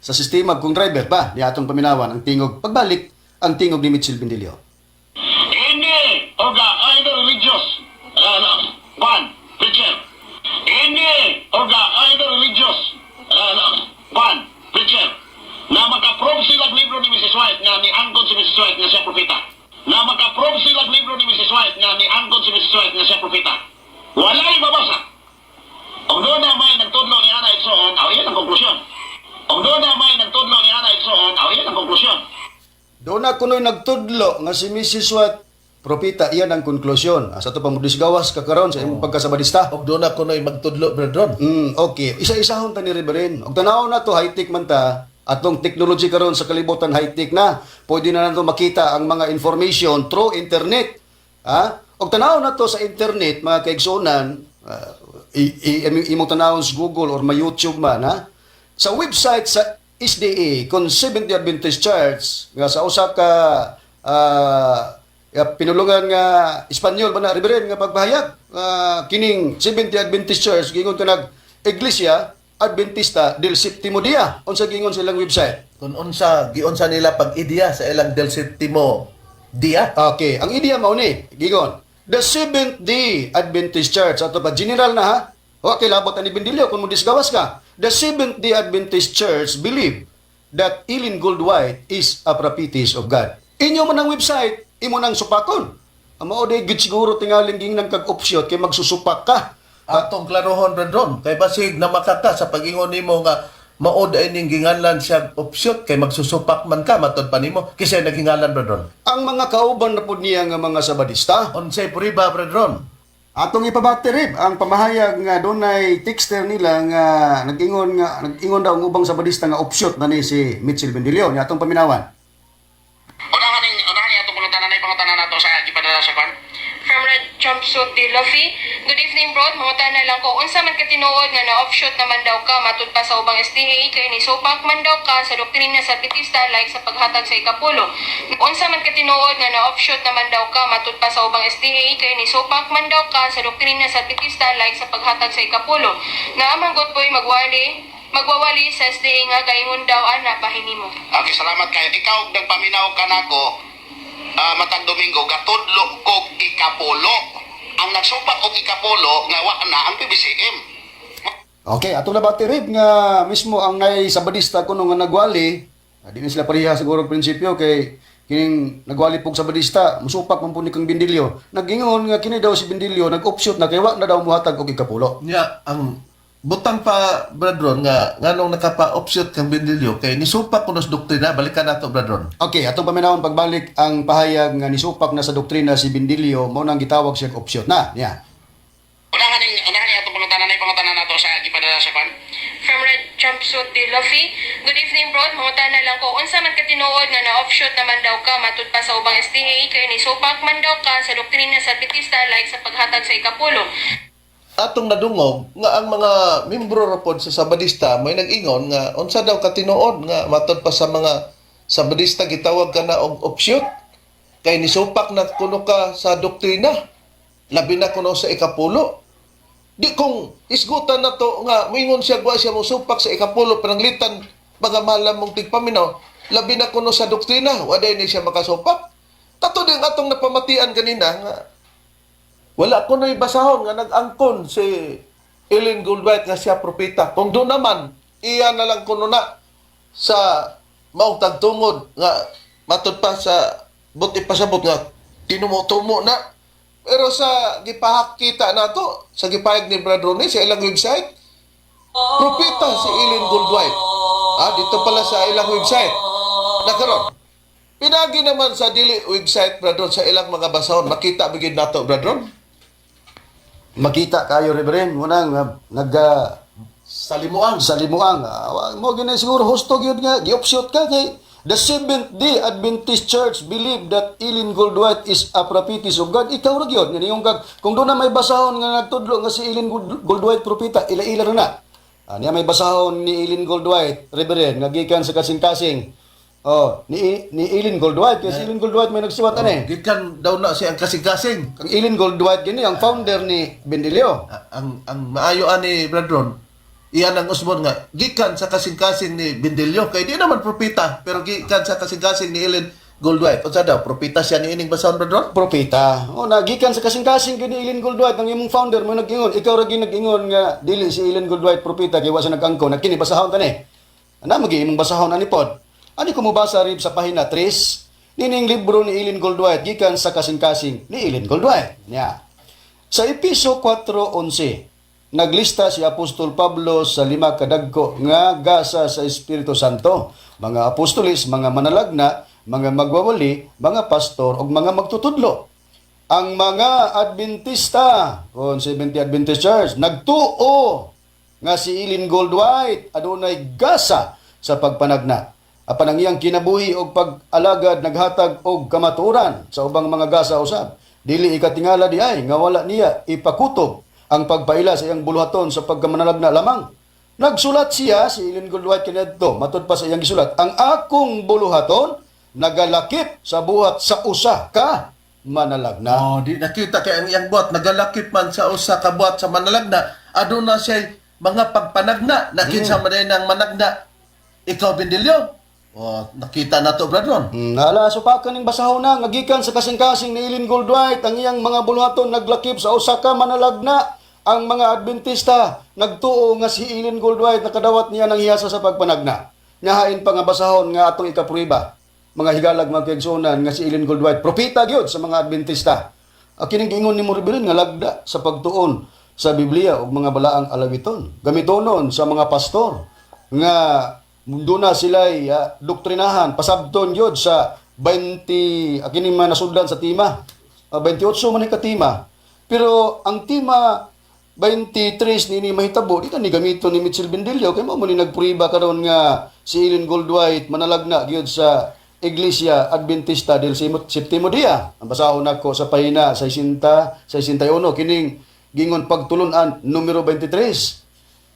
Sa sistema kung driver ba, di atong paminawan ang tingog. Pagbalik, ang tingog ni Mitchell Bendilio. Any orga either religious one preacher. Any orga either religious one preacher na makaprove sila libro ni Mrs. White nga ni-angkon si Mrs. White nga siya propeta. Na makaprove sila libro ni Mrs. White nga ni-angkon si Mrs. White nga siya propeta. Walay mabasa. Kung doon na may nagtudlo ni Ana Itsoon, aw yan ang konklusyon. Kung doon na may nagtudlo ni Ana Itsoon, aw yan ang konklusyon. Doon na kuno'y nagtudlo nga si Mrs. White propita, iyan ang konklusyon. Sa ito pamudisgawas ka karon sa imong pagkasabadista. Og doon ako na'y magtudlo, brethren. Okay. Isa-isahon ta ni Reverend. Og tanaw na to, high-tech man ta. Atong technology karon sa kalibutan, high-tech na. Pwede na nato makita ang mga information through internet. Ha? Og tanaw na to sa internet, mga kaigsunan, imong tanawon sa Google or may YouTube man, ha? Sa website sa SDA, kung Seventh-day Adventist Church, nga sa usa ka ya, pinulungan nga Espanyol ba na, Reverend, nga pagpahayag, kining Seventh-day Adventist Church gingon kanag Iglesia Adventista del Septimo Dia. Unsa gingon sa ilang website? Kung unsa giunsa nila pag ideya sa ilang del Septimo Dia. Okay, ang ideya mao ni gingon The Seventh Day Adventist Church, ato pa general na, ha. Okay, labot ani Bendilio kung mo disgawas ka. The Seventh Day Adventist Church believe that Ellen Goldwhite is a prophetess of God. Inyo man ang website, imo nang supakon. Ang mao day gid siguro tingaling gingnan kag offshoot kay magsusupak ka. Atong klarohon, brethren, kay basig na makaka sa pag-ingon nimo nga maod ay ning ginganlan siya offshoot kay magsusupak man ka matod pa nimo kisay naghingalan, brethren? Ang mga kauban na pud niya nga mga Sabadista. Unsay puriba, brethren? Atong ipabatirib ang pamahayag nga dunay texter nila nga nag-ingon daw ang ubang Sabadista nga offshoot na ni si Mitchell Bendilio ni atong paminawan. Unahan ni atong pangutana na pangutana nato sa gipadala sa kwan. From Red Jumpsuit de Luffy, "Good evening, bro. Mangutana lang ko, unsa man katinuod nga na-offshoot naman daw ka matud pa sa ubang SDA kay ni supak man daw ka sa doktrina sa Adventista like sa paghatag sa ikapulo? Unsa man katinuod nga na-offshoot naman daw ka matud pa sa ubang SDA kay ni supak man daw ka sa doktrina sa Adventista like sa paghatag sa ikapulo? Naamanggot po'y magwawali sa SDA nga gaingon daw ana bahin nimo." Okay, salamat kayo. Ikaw nagpaminaw ka nako matag Domingo gatudlo kog ikapulo. Ang nagsupak og ikapulo nga wa na ang PBCM. Okay, atong nabatirib nga mismo ang nay Sabadista kuno nga nagwali, di ni sila pareha siguro og prinsipyo kay kining nagwali pug Sabadista, musupak man pud ni kang Bendilio. Nagingon nga kini daw si Bendilio nag-offshoot na kay wa na daw muhatag og ikapulo. Nya ang butang pa, brethren, nga nganong nakapa-offshoot kang Bendilio kay nisupak kuno sa doktrina. Balikan nato, brethren. Okay, atong paminawon pagbalik ang pahayag nga nisupak na sa doktrina si Bendilio, mao nang gitawag siya og offshoot na. Niya. Unahan ni atong pangutana na pangutana nato sa gipadala sa kwan. From Red Jumpsuit de Luffy, "Good evening, bro. Mangutana lang ko, unsa man katinuod nga na-offshoot naman daw ka matud pa sa ubang SDA kay ni supak man daw ka sa doktrina sa Adventista like sa paghatag sa ikapulo?" Atong nadungog nga ang mga membro ra pod sa Sabadista may nag-ingon nga unsa daw katinuod nga matod pa sa mga Sabadista gitawag ka na og offshoot kay nisupak na kuno ka sa doktrina, labi na kuno sa ikapulo. Di kung isgutan na to nga moingon siya wa siya mosupak sa ikapulo, pananglitan mga mahal mong tigpaminaw, labi na kuno sa doktrina, wa day ni siya makasupak. Kato din atong napamatian kanina nga wala ko na'y basahon nga nag-angkon si Ellen Goldwhite nga siya propeta. Kung doon naman, iya na lang kuno na sa maong tagtungod nga matud pa sa buti pasabot nga tinumo-tumo na. Pero sa gipahakita nato, sa gipahayag ni Brad Ronnie sa ilang website, propeta si Ellen Goldwhite. Ah, dito pala sa ilang website. Nakaron. Pinagi naman sa dili website, Bradron, sa ilang mga basahon, makita bigid nato, Bradron? Makita kayo, Reverend, munang nag Sa limuang. Sa limuang. Mo gini siguro husto gyud nga gi-offshoot ka kay the Seventh Day Adventist Church believe that Ellen Goldwhite is a prophetess of God. Ikaw ra gyud nga niyong kag kung doon na may basahon nga nagtudlo nga si Ellen Goldwhite propeta, ila-ila ra na. Niya may basahon ni Ellen Goldwhite, Reverend, nga gikan sa kasing-kasing. Oh, ni Ellen Goldwhite kay si Ellen Goldwhite may nagsuwat ani. Gikan daw na siya ang kasing-kasing. Ang Ellen Goldwhite gini ang founder ni Bendilio. Ang maayo ani, Bradron, iyan ang usbon nga gikan sa kasing-kasing ni Bindilyo kay di naman propeta pero gikan sa kasing-kasing ni Ellen Goldwhite. Unsa daw propeta siya ni ining basahon, Bradron? Propeta. O nagikan sa kasing-kasing kini Ellen Goldwhite ang imong founder mo nag-ingon. Ikaw ra gyud nag-ingon nga dili si Ellen Goldwhite propeta kay wa siya nag-angkon. Nagkini basahon tani. Ana magi imong basahon ani pod. Ani ko mobasa rib sa pahina 3 nining libro ni Ellen Goldwhite gikan sa kasing-kasing ni Ellen Goldwhite. Nya. Sa Episo 4:11, naglista si Apostol Pablo sa lima kadagko nga gasa sa Espiritu Santo, mga apostolis, mga manalagna, mga magwawali, mga pastor ug mga magtutudlo. Ang mga Adventista, kon Seventh Adventist Church, nagtuo nga si Ellen Goldwhite adunay gasa sa pagpanagna. Apan ang iyang kinabuhi og pag-alagad naghatag og kamatuoran sa ubang mga gasa usab. Dili ikatingala di ay nga wala niya ipakutob ang pagpaila sa iyang buluhaton sa pagkamanalagna lamang. Nagsulat siya si Ellen Goldwhite kaniadto, matud pa sa iyang gisulat, "Ang akong buluhaton nagalakip sa buhat sa usa ka manalagna." Oh, di nakita kay ang iyang buhat nagalakip man sa usa ka buhat sa manalagna. Aduna siya mga pagpanagna na kinsa man ang managna. Ikaw, Bindilyo. Oh, nakita na to, Bradron. Nala supakan ning basahon na nga gikan sa kasing-kasing ni Ellen Goldwhite, ang iyang mga buluhaton naglakip sa usa ka manalagna. Ang mga Adventista nagtuo nga si Ellen Goldwhite nakadawat niya ng hiyasa sa pagpanagna. Nahain pa nga basahon nga atong ikaprueba, mga higalag, mga kaigsuonan, nga si Ellen Goldwhite propeta gyud sa mga Adventista. Kining giingon ni Morbilin nga lagda sa pagtuon sa Biblia ug mga balaang alawiton. Gamitonon sa mga pastor nga duna sila'y doktrinahan, pasabton gyud sa 20 kini man nasudlan sa tema. 28 man ni ka tema. Pero ang tema 23 nini mahitabo di ni gamiton ni Mitchell Bendilio kay mao man ni nagprueba karon nga si Ellen Goldwhite manalagna gyud sa Iglesia Adventista del Septimo Dia. Ang basahon nako sa pahina 60 61 kining gingon pagtulunan numero 23.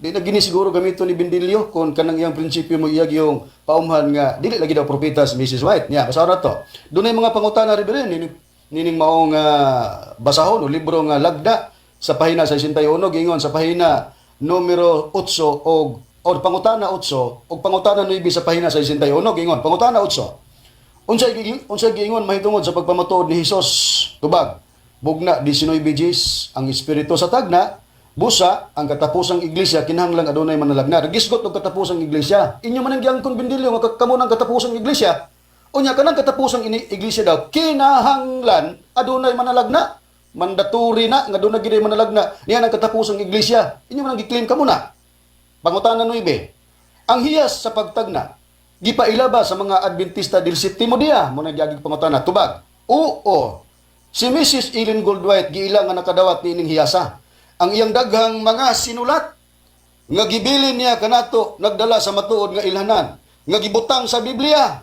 Di na gini siguro gamito ni Bendilio kung kanang iyang prinsipyo mo iyag yung paumhan nga dili lagi daw propeta si Mrs. White. Nya, basahon na to. Dunay mga pangutana rin nining, nining maong basahon o libro nga lagda sa pahina 61 gingon sa pahina numero 8 og or pangutana 8 og pangutana 9 sa pahina 61 gingon pangutana 8. Unsay giingon mahitungod sa pagpamatuod ni Hesus? Tubag. Bugna 19 Gs ang espiritu sa tagna, busa ang katapusang iglesia kinahanglan adunay manalagna. Gisgot og katapusang iglesia. Inyo man ang giangkon, Bendilio, nga kamo nang katapusang iglesia. Unya kanang katapusang ini iglesia daw kinahanglan adunay manalagna. Mandatory na nga adunay gid manalagna. Niya ang katapusang iglesia. Inyo man ang gi-claim kamo na. Pangutana 9. Ang hiyas sa pagtagna, gipaila ba sa mga Adventista del Septimo Dia? Mo na giagig pangutana. Tubag. Oo. Si Mrs. Ellen Goldwhite giila nga nakadawat niining hiyasa. Ang iyang daghang mga sinulat nga gibilin niya kanato nagdala sa matuod nga ilhanan nga gibutang sa Biblia.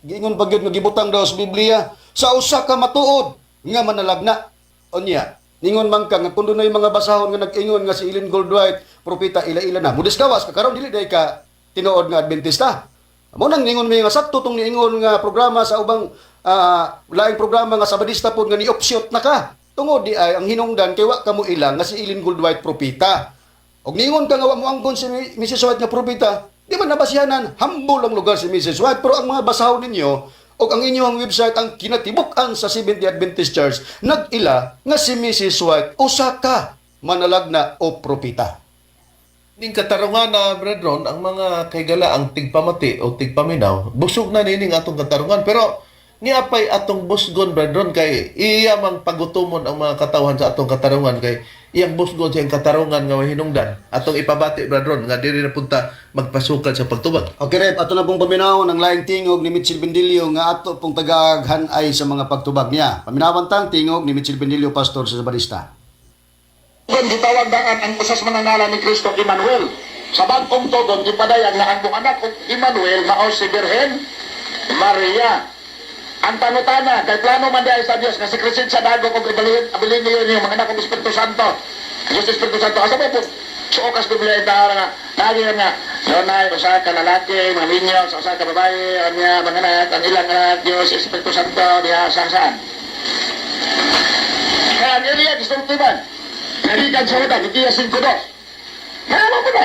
Giingon pa gyud nga gibutang daw sa Biblia sa usa ka matuod nga manalagna. Unya, ningon man ka nga kung dunay mga basahon nga nag-ingon nga si Ellen Goldwhite propeta, ila-ila na. Mudisgawas ka karon, dili day ka tinuod nga Adventista. Mo nang ningon mi nga sakto tong niingon nga programa sa ubang laing programa nga Sabadista pod nga ni-offshoot na ka. Tungod di ay ang hinungdan kay wa kamo ilang nga si Ellen Goldwhite propeta. Og ningon ka nga wa mo angkon si Mrs. White nga propeta, di man nabasihanan, humble ang lugar si Mrs. White, pero ang mga basahon ninyo og ang inyong website ang kinatibuk-an sa Seventh Adventist Church nag-ila nga si Mrs. White usa ka manalagna o propeta. Ning katarungan na, Brethren, ang mga kaigala ang tigpamati o tigpaminaw, busog na nining atong katarungan. Pero niapay atong busgon, Brethren, kay iya mang pagutumon ang mga katawhan sa atong katarungan kay Iyang busgon sa iyang katarungan nga hinungdan. Atong ipabati, Brad Ron, nga diri na punta magpasukad sa pagtubag. Okay, Rep, ato na pong paminawon ang laing tingog ni Mitchell Bendilio nga ato pong tagaghan-ay sa mga pagtubag niya. Paminawan tang tingog ni Mitchell Bendilio, pastor sa Sabanista. Tugon gitawag daan ang usas manangalan ni Kristo Emmanuel. Sa bag-ong tugon gipadayag na ang anak og Emmanuel mao si Birhen Maria. Ang pangutana kay plano man diay sa Dios nga si Crescencia Dagok og ibalhin abilin niyo niyo mga anak og Espiritu Santo. Diyos Espiritu Santo asa mo po suokas Biblia ita nga lagi nga dunay usa ka lalaki mga minyo sa usa ka babae unya mga anak ang ilang anak Dios Espiritu Santo diha sa saan. Kaya ang area gisultiban. Nalikan sa utan, hindi 5-2. Kaya mo na.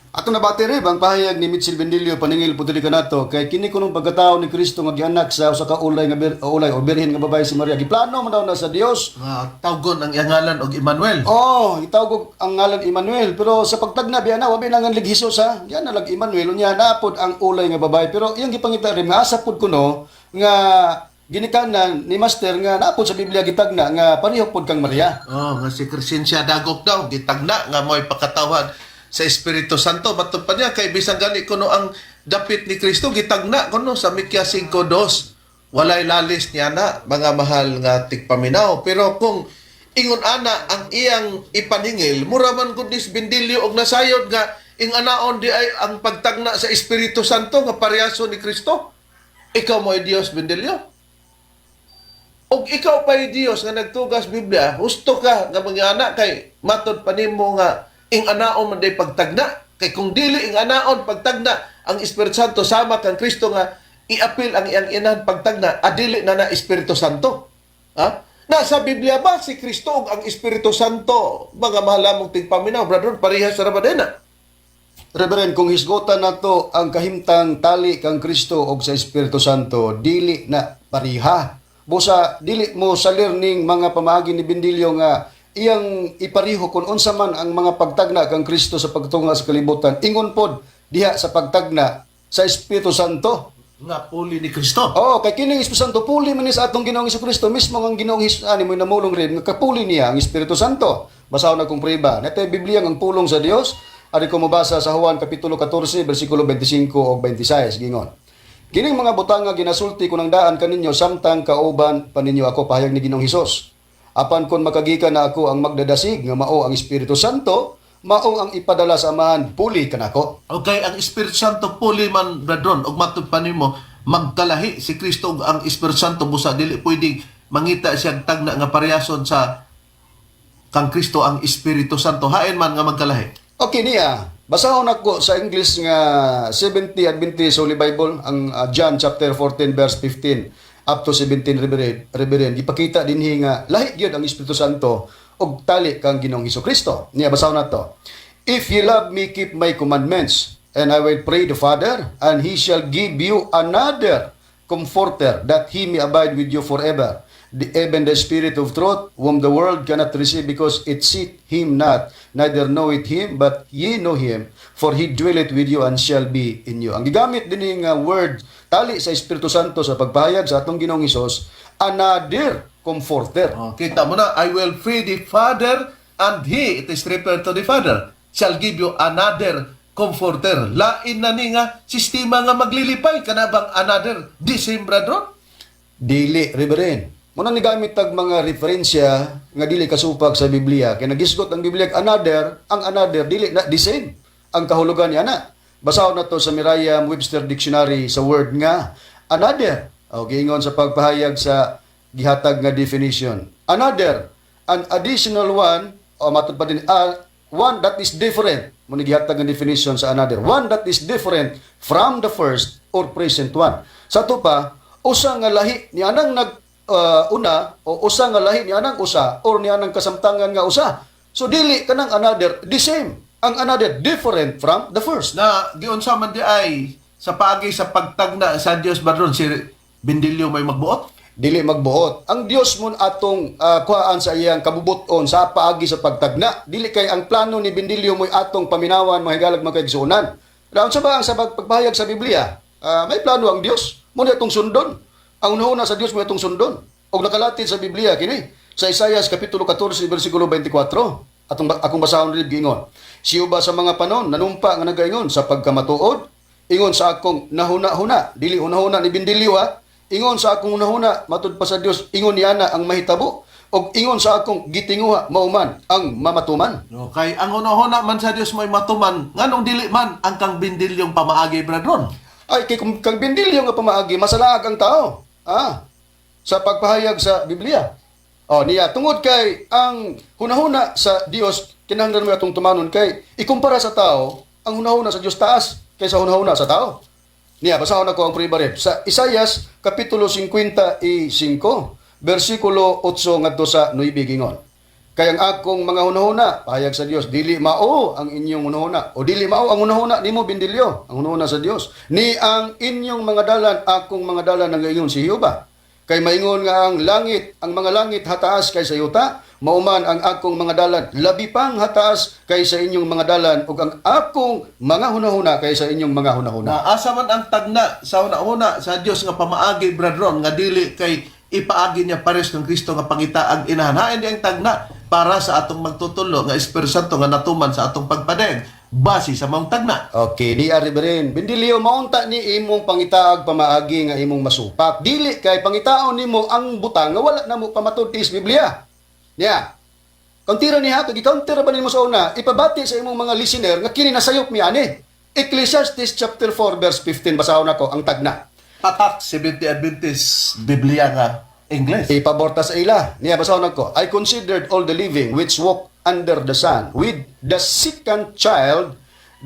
Ato nabati, Rep, ang pahayag ni Mitchell Bendilio paningil po dili kanato kay kini kunong pagkatao ni Kristo nga gianak sa usa ka ulay nga ulay o birhen nga babae si Maria. Giplano man daw na sa Dios. Nga tawgon ang iyang ngalan og Emmanuel. Oh, gitawag og ang ngalan Emmanuel, pero sa pagtagna biya na wa na nga lig Jesus ha. Yan na lag Emmanuel unya naapod ang ulay nga babae, pero iyang gipangita rin nga asa pud kuno nga ginikanan ni Master nga naapod sa Biblia gitagna nga pareho pud kang Maria. Oh, nga si Crescencia Dagok daw gitagna nga mo'y pakatawhan sa Espiritu Santo. Matod pa niya kay bisan gani kuno ang dapit ni Kristo gitagna kuno sa Mikyas 5:2. Walay lalis niya na mga mahal nga tigpaminaw. Pero kung ingon ana ang iyang ipaningil, mura man gud ni Bendilio og nasayod nga ing anaon di ay ang pagtagna sa Espiritu Santo nga parehaso ni Kristo. Ikaw mo'y Dios, Bendilio. Og ikaw pa'y Dios nga nagtugas Biblia, husto ka nga mga anak kay matod pa nimo nga ing anaon man day pagtagna. Kay kung dili ing anaon pagtagna ang Espiritu Santo sama kang Kristo nga iapil ang iyang inahan pagtagna, adili na na Espiritu Santo. Ha? Nasa Biblia ba si Kristo ug ang Espiritu Santo mga mahal lamong tigpaminaw, brother, parehas ra ba din na? Reverend, kung hisgotan nato ang kahimtang tali kang Kristo og sa Espiritu Santo, dili na pariha. Busa dili mo salir ning mga pamaagi ni Bendilio nga iyang ipariho kung unsa man ang mga pagtagna kang Kristo sa pagtunga sa kalibutan. Ingon pod diha sa pagtagna sa Espiritu Santo. Nga puli ni Kristo. Oo, kay kining Espiritu Santo puli man ni sa atong Ginoong Kristo mismo ang Ginoong Hesus ani mo namulong rin nga kapuli niya ang Espiritu Santo. Basahon na kong priba. Nete Biblia ang pulong sa Dios. Ari ko mobasa sa Juan kapitulo 14 bersikulo 25 ug 26 gingon. Kining mga butang nga ginasulti ko ng daan kaninyo samtang kauban pa ninyo ako, pahayag ni Ginoong Hesus. Apan kon makagikan na ako ang magdadasig nga mao ang Espiritu Santo, mao ang ipadala sa Amahan puli kanako. Okay, ang Espiritu Santo puli man, brethren, ug matud pa nimo magkalahi si Kristo ug ang Espiritu Santo busa dili pwedeng mangita siyang tagna nga parehason sa kang Kristo ang Espiritu Santo hain man nga magkalahi. Okay niya. Basahon ako sa English nga 70 Adventist Holy Bible ang John chapter 14 verse 15 up to 17, Reverend. Reverend, ipakita dinhi nga lahi gyud ang Espiritu Santo og tali kang Ginoong Kristo. Niya basahon nato. "If ye love me, keep my commandments, and I will pray the Father, and he shall give you another comforter, that he may abide with you forever. Even the Spirit of truth, whom the world cannot receive because it seeth him not, neither knoweth him, but ye know him, for he dwelleth with you and shall be in you." Ang gigamit din nga word tali sa Espiritu Santo sa pagpahayag sa atong Ginoong Hesus, another comforter. Oh, kita mo na, "I will pray the Father and he," it is referred to the Father, "shall give you another comforter." Lain na ni nga sistema nga maglilipay kana bang another the same, brethren? Dili, Reverend. Muna ni gamit tag mga referensya nga dili kasupag sa Biblia. Kay nagisgot ang Biblia another, ang another dili na the same ang kahulugan niya na. Basahon na to sa Merriam-Webster Dictionary sa word nga another. O giingon sa pagpahayag sa gihatag nga definition. Another, an additional one, o matod pa din, one that is different. Muna gihatag nga definition sa another. One that is different from the first or present one. Sa ato pa, usa nga lahi ni anang nag una o usa nga lahi ni anang usa or ni anang kasamtangan nga usa. So dili kanang another the same. Ang another different from the first. Na giunsa man di ay sa paagi sa pagtagna sa Dios, brethren, si Bendilio may magbuot? Dili magbuot. Ang Dios mo atong kuhaan sa iyang kabubuton sa paagi sa pagtagna. Dili kay ang plano ni Bendilio mo'y atong paminawan, mga higalag mga kaigsuonan. Laon sa ba ang sa pagpahayag sa Biblia? May plano ang Dios. Mo atong sundon. Ang hunahuna sa Dios mo atong sundon. Og nakalatid sa Biblia kini. Sa Isaias kapitulo 14 bersikulo 24, atong akong basahon rin giingon. Siyo ba sa mga panon nanumpa nga nagaingon sa pagkamatuod? Ingon sa akong nahuna-huna, dili hunahuna ni Bindilyo ha. Ingon sa akong hunahuna, matud pa sa Dios, ingon niya na ang mahitabo og ingon sa akong gitinguha mauman ang mamatuman. No, kay ang hunahuna man sa Dios mo'y matuman, nganong dili man ang kang bindilyong pamaagi, Bradron? Ay, kay kung kang Bindilyo nga pamaagi, masalaag ang tao. Sa pagpahayag sa Biblia. O niya, tungod kay ang hunahuna sa Dios kinahanglan mo atong tumanon kay ikumpara sa tao ang hunahuna sa Dios taas kaysa hunahuna sa tao. Niya, basahon ako ang prueba rin. Sa Isayas kapitulo 55, bersikulo 8 ngadto sa 9 gingon. Kay ang akong mga hunahuna, pahayag sa Dios, dili mao ang inyong hunahuna o dili mao ang hunahuna nimo Bindilyo, ang hunahuna sa Dios. Ni ang inyong mga dalan, akong mga dalan ang ingon si Jehova. Kay maingon nga ang langit, ang mga langit hataas kaysa yuta, mauman ang akong mga dalan labi pang hataas kaysa inyong mga dalan ug ang akong mga hunahuna kaysa inyong mga hunahuna. Na asa man ang tagna sa hunahuna sa Dios nga pamaagi, Bradron, nga dili kay ipaagi niya pares kang Kristo nga pangita ang inahan. Hain di ang tagna para sa atong magtutulo nga Espiritu Santo nga natuman sa atong pagpadeng base sa maong tagna. Okay, di ari rin. Bindilyo, maunta ni imong pangitaag pamaagi nga imong masupak. Dili kay pangitaon nimo ang butang nga wala na mo pamatud sa Biblia. Niya. Kauntira niya, kag i-counter ba nimo sa una, ipabati sa imong mga listener nga kini nasayop mi ani. Ecclesiastes chapter 4 verse 15, basahon ako ang tagna. Tatak 70 Adventist Biblia nga English. Ipaborta sa ila. Niya, basahon ako. I considered all the living which walk under the sun with the second child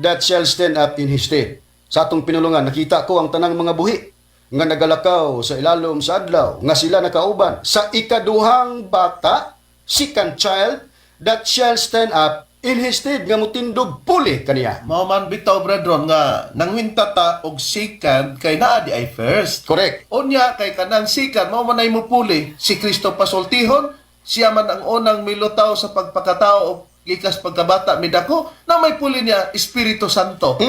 that shall stand up in his stead. Sa atong pinulungan, nakita ko ang tanang mga buhi nga nagalakaw sa ilalom sa adlaw, nga sila nakauban sa ikaduhang bata, second child, that shall stand up in his stead, nga mutindog puli kaniya. Mao man bitaw, Bradron, nga nangwinta ta og second kay naa di ay first. Correct. Unya kay kanang second mao man ay mupuli si Kristo pasultihon, siya man ang unang milutaw sa pagpakatao og gikas pagkabata midako na may puli niya Espiritu Santo.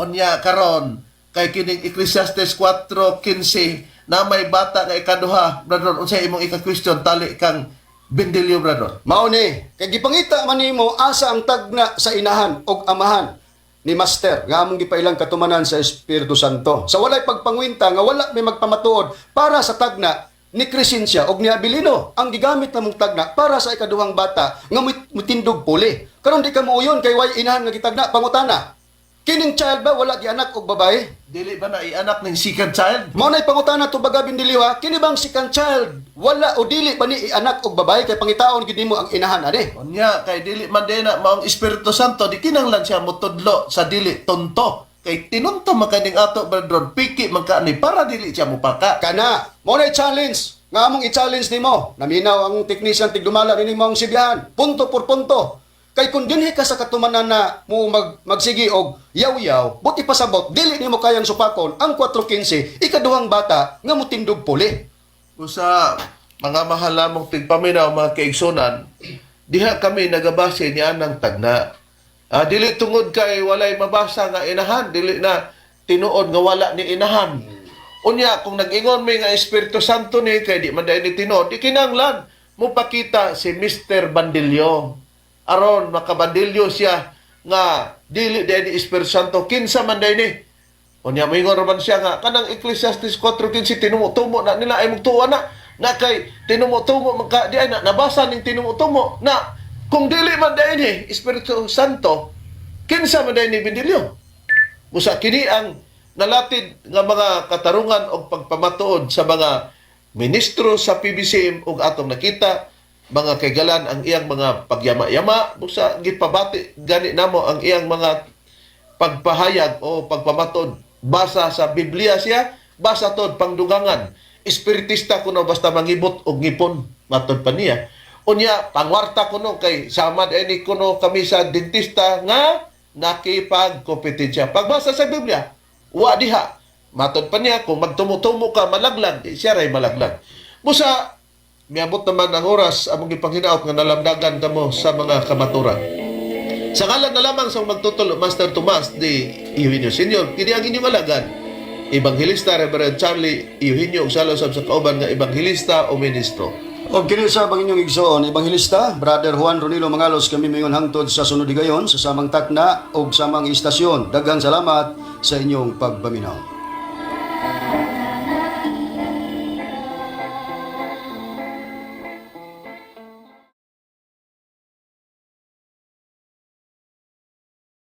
Unya karon kay kining Ecclesiastes 4:15 na may bata nga ikaduha, Bradron, unsay imong ika-question tali kang Bendilio, Bradron? Mao ni, kay gipangita man nimo asa ang tagna sa inahan og amahan ni Master nga among gipailang katumanan sa Espiritu Santo. Sa walay pagpangwinta nga wala may magpamatuod para sa tagna ni Crescencia og ni Abilino ang gigamit namong tagna para sa ikaduhang bata nga mutindog puli. Karon di ka muuyon kay way inahan nga gitagna pangutana. Kining child ba wala gianak og babae? Dili ba na ianak ning second child? Mao na'y pangutana tubaga Bindilyo ha, kini bang second child wala o dili ba ni ianak og babae kay pangitaon gid nimo ang inahan ani? Unya kay dili man din na maong Espiritu Santo di kinahanglan siya motudlo sa dili tonto. Kay tinunto man kaning ato, Bradron, piki man ka ni para dili siya mupaka. Kana, mo na challenge nga among i-challenge nimo. Naminaw ang technician tigdumala nining maong sibihan. Punto por punto. Kay kung dinhi ka sa katumanan na mo magsigi og yaw-yaw, buti pasabot dili nimo kayang supakon ang 4:15 ikaduhang bata nga mutindog puli. Usa mga mahal namong tigpaminaw, mga kaigsunan, diha kami nagabase ni anang tagna. Dili tungod kay walay mabasa nga inahan, dili na tinuod nga wala ni inahan. Unya kung nag-ingon mi nga Espiritu Santo ni kay di man dahil ni tinuod, di kinahanglan mopakita si Mr. Bandilyo. Aron makabandilyo siya nga dili dahil ni Espiritu Santo, kinsa man dahil ni. Unya moingon ra man siya nga kanang Ecclesiastes 4:15 tinumo-tumo na nila ay mugtuo na na kay tinumo-tumo man ka di ay na nabasa ning tinumo-tumo na kung dili man dahil ni Espiritu Santo kinsa man dahil ni Bindilyo. Busa kini ang nalatid nga mga katarungan og pagpamatuod sa mga ministro sa PBCM ug atong nakita mga kaigalan ang iyang mga pagyama-yama busa gipabati gani namo ang iyang mga pagpahayag o pagpamatod basa sa Biblia siya basa tod pangdugangan espiritista kuno basta mangibot og ngipon matod pa niya. Unya pangwarta kuno kay sama ani kuno kami sa dentista nga nakipagkompetensya pagbasa sa Biblia wa diha matod pa niya kung magtumo-tumo ka malaglag di siya ray malaglag. Busa miabot naman ang oras among gipanghinaot nga nalamdagan kamo sa mga kamaturan. Sa ngalan na lamang sa magtutulo, Master Tomas de Eugenio Senior, kini ang inyong alagad, Evangelista Reverend Charlie Eugenio ug salo sab sa kauban nga evangelista o ministro. Og kini sa bang inyong igsoon, Ebanghelista, Brother Juan Ronilo Mangalos, kami moingon hangtod sa sunod higayon sa samang takna og samang istasyon. Daghang salamat sa inyong pagpaminaw.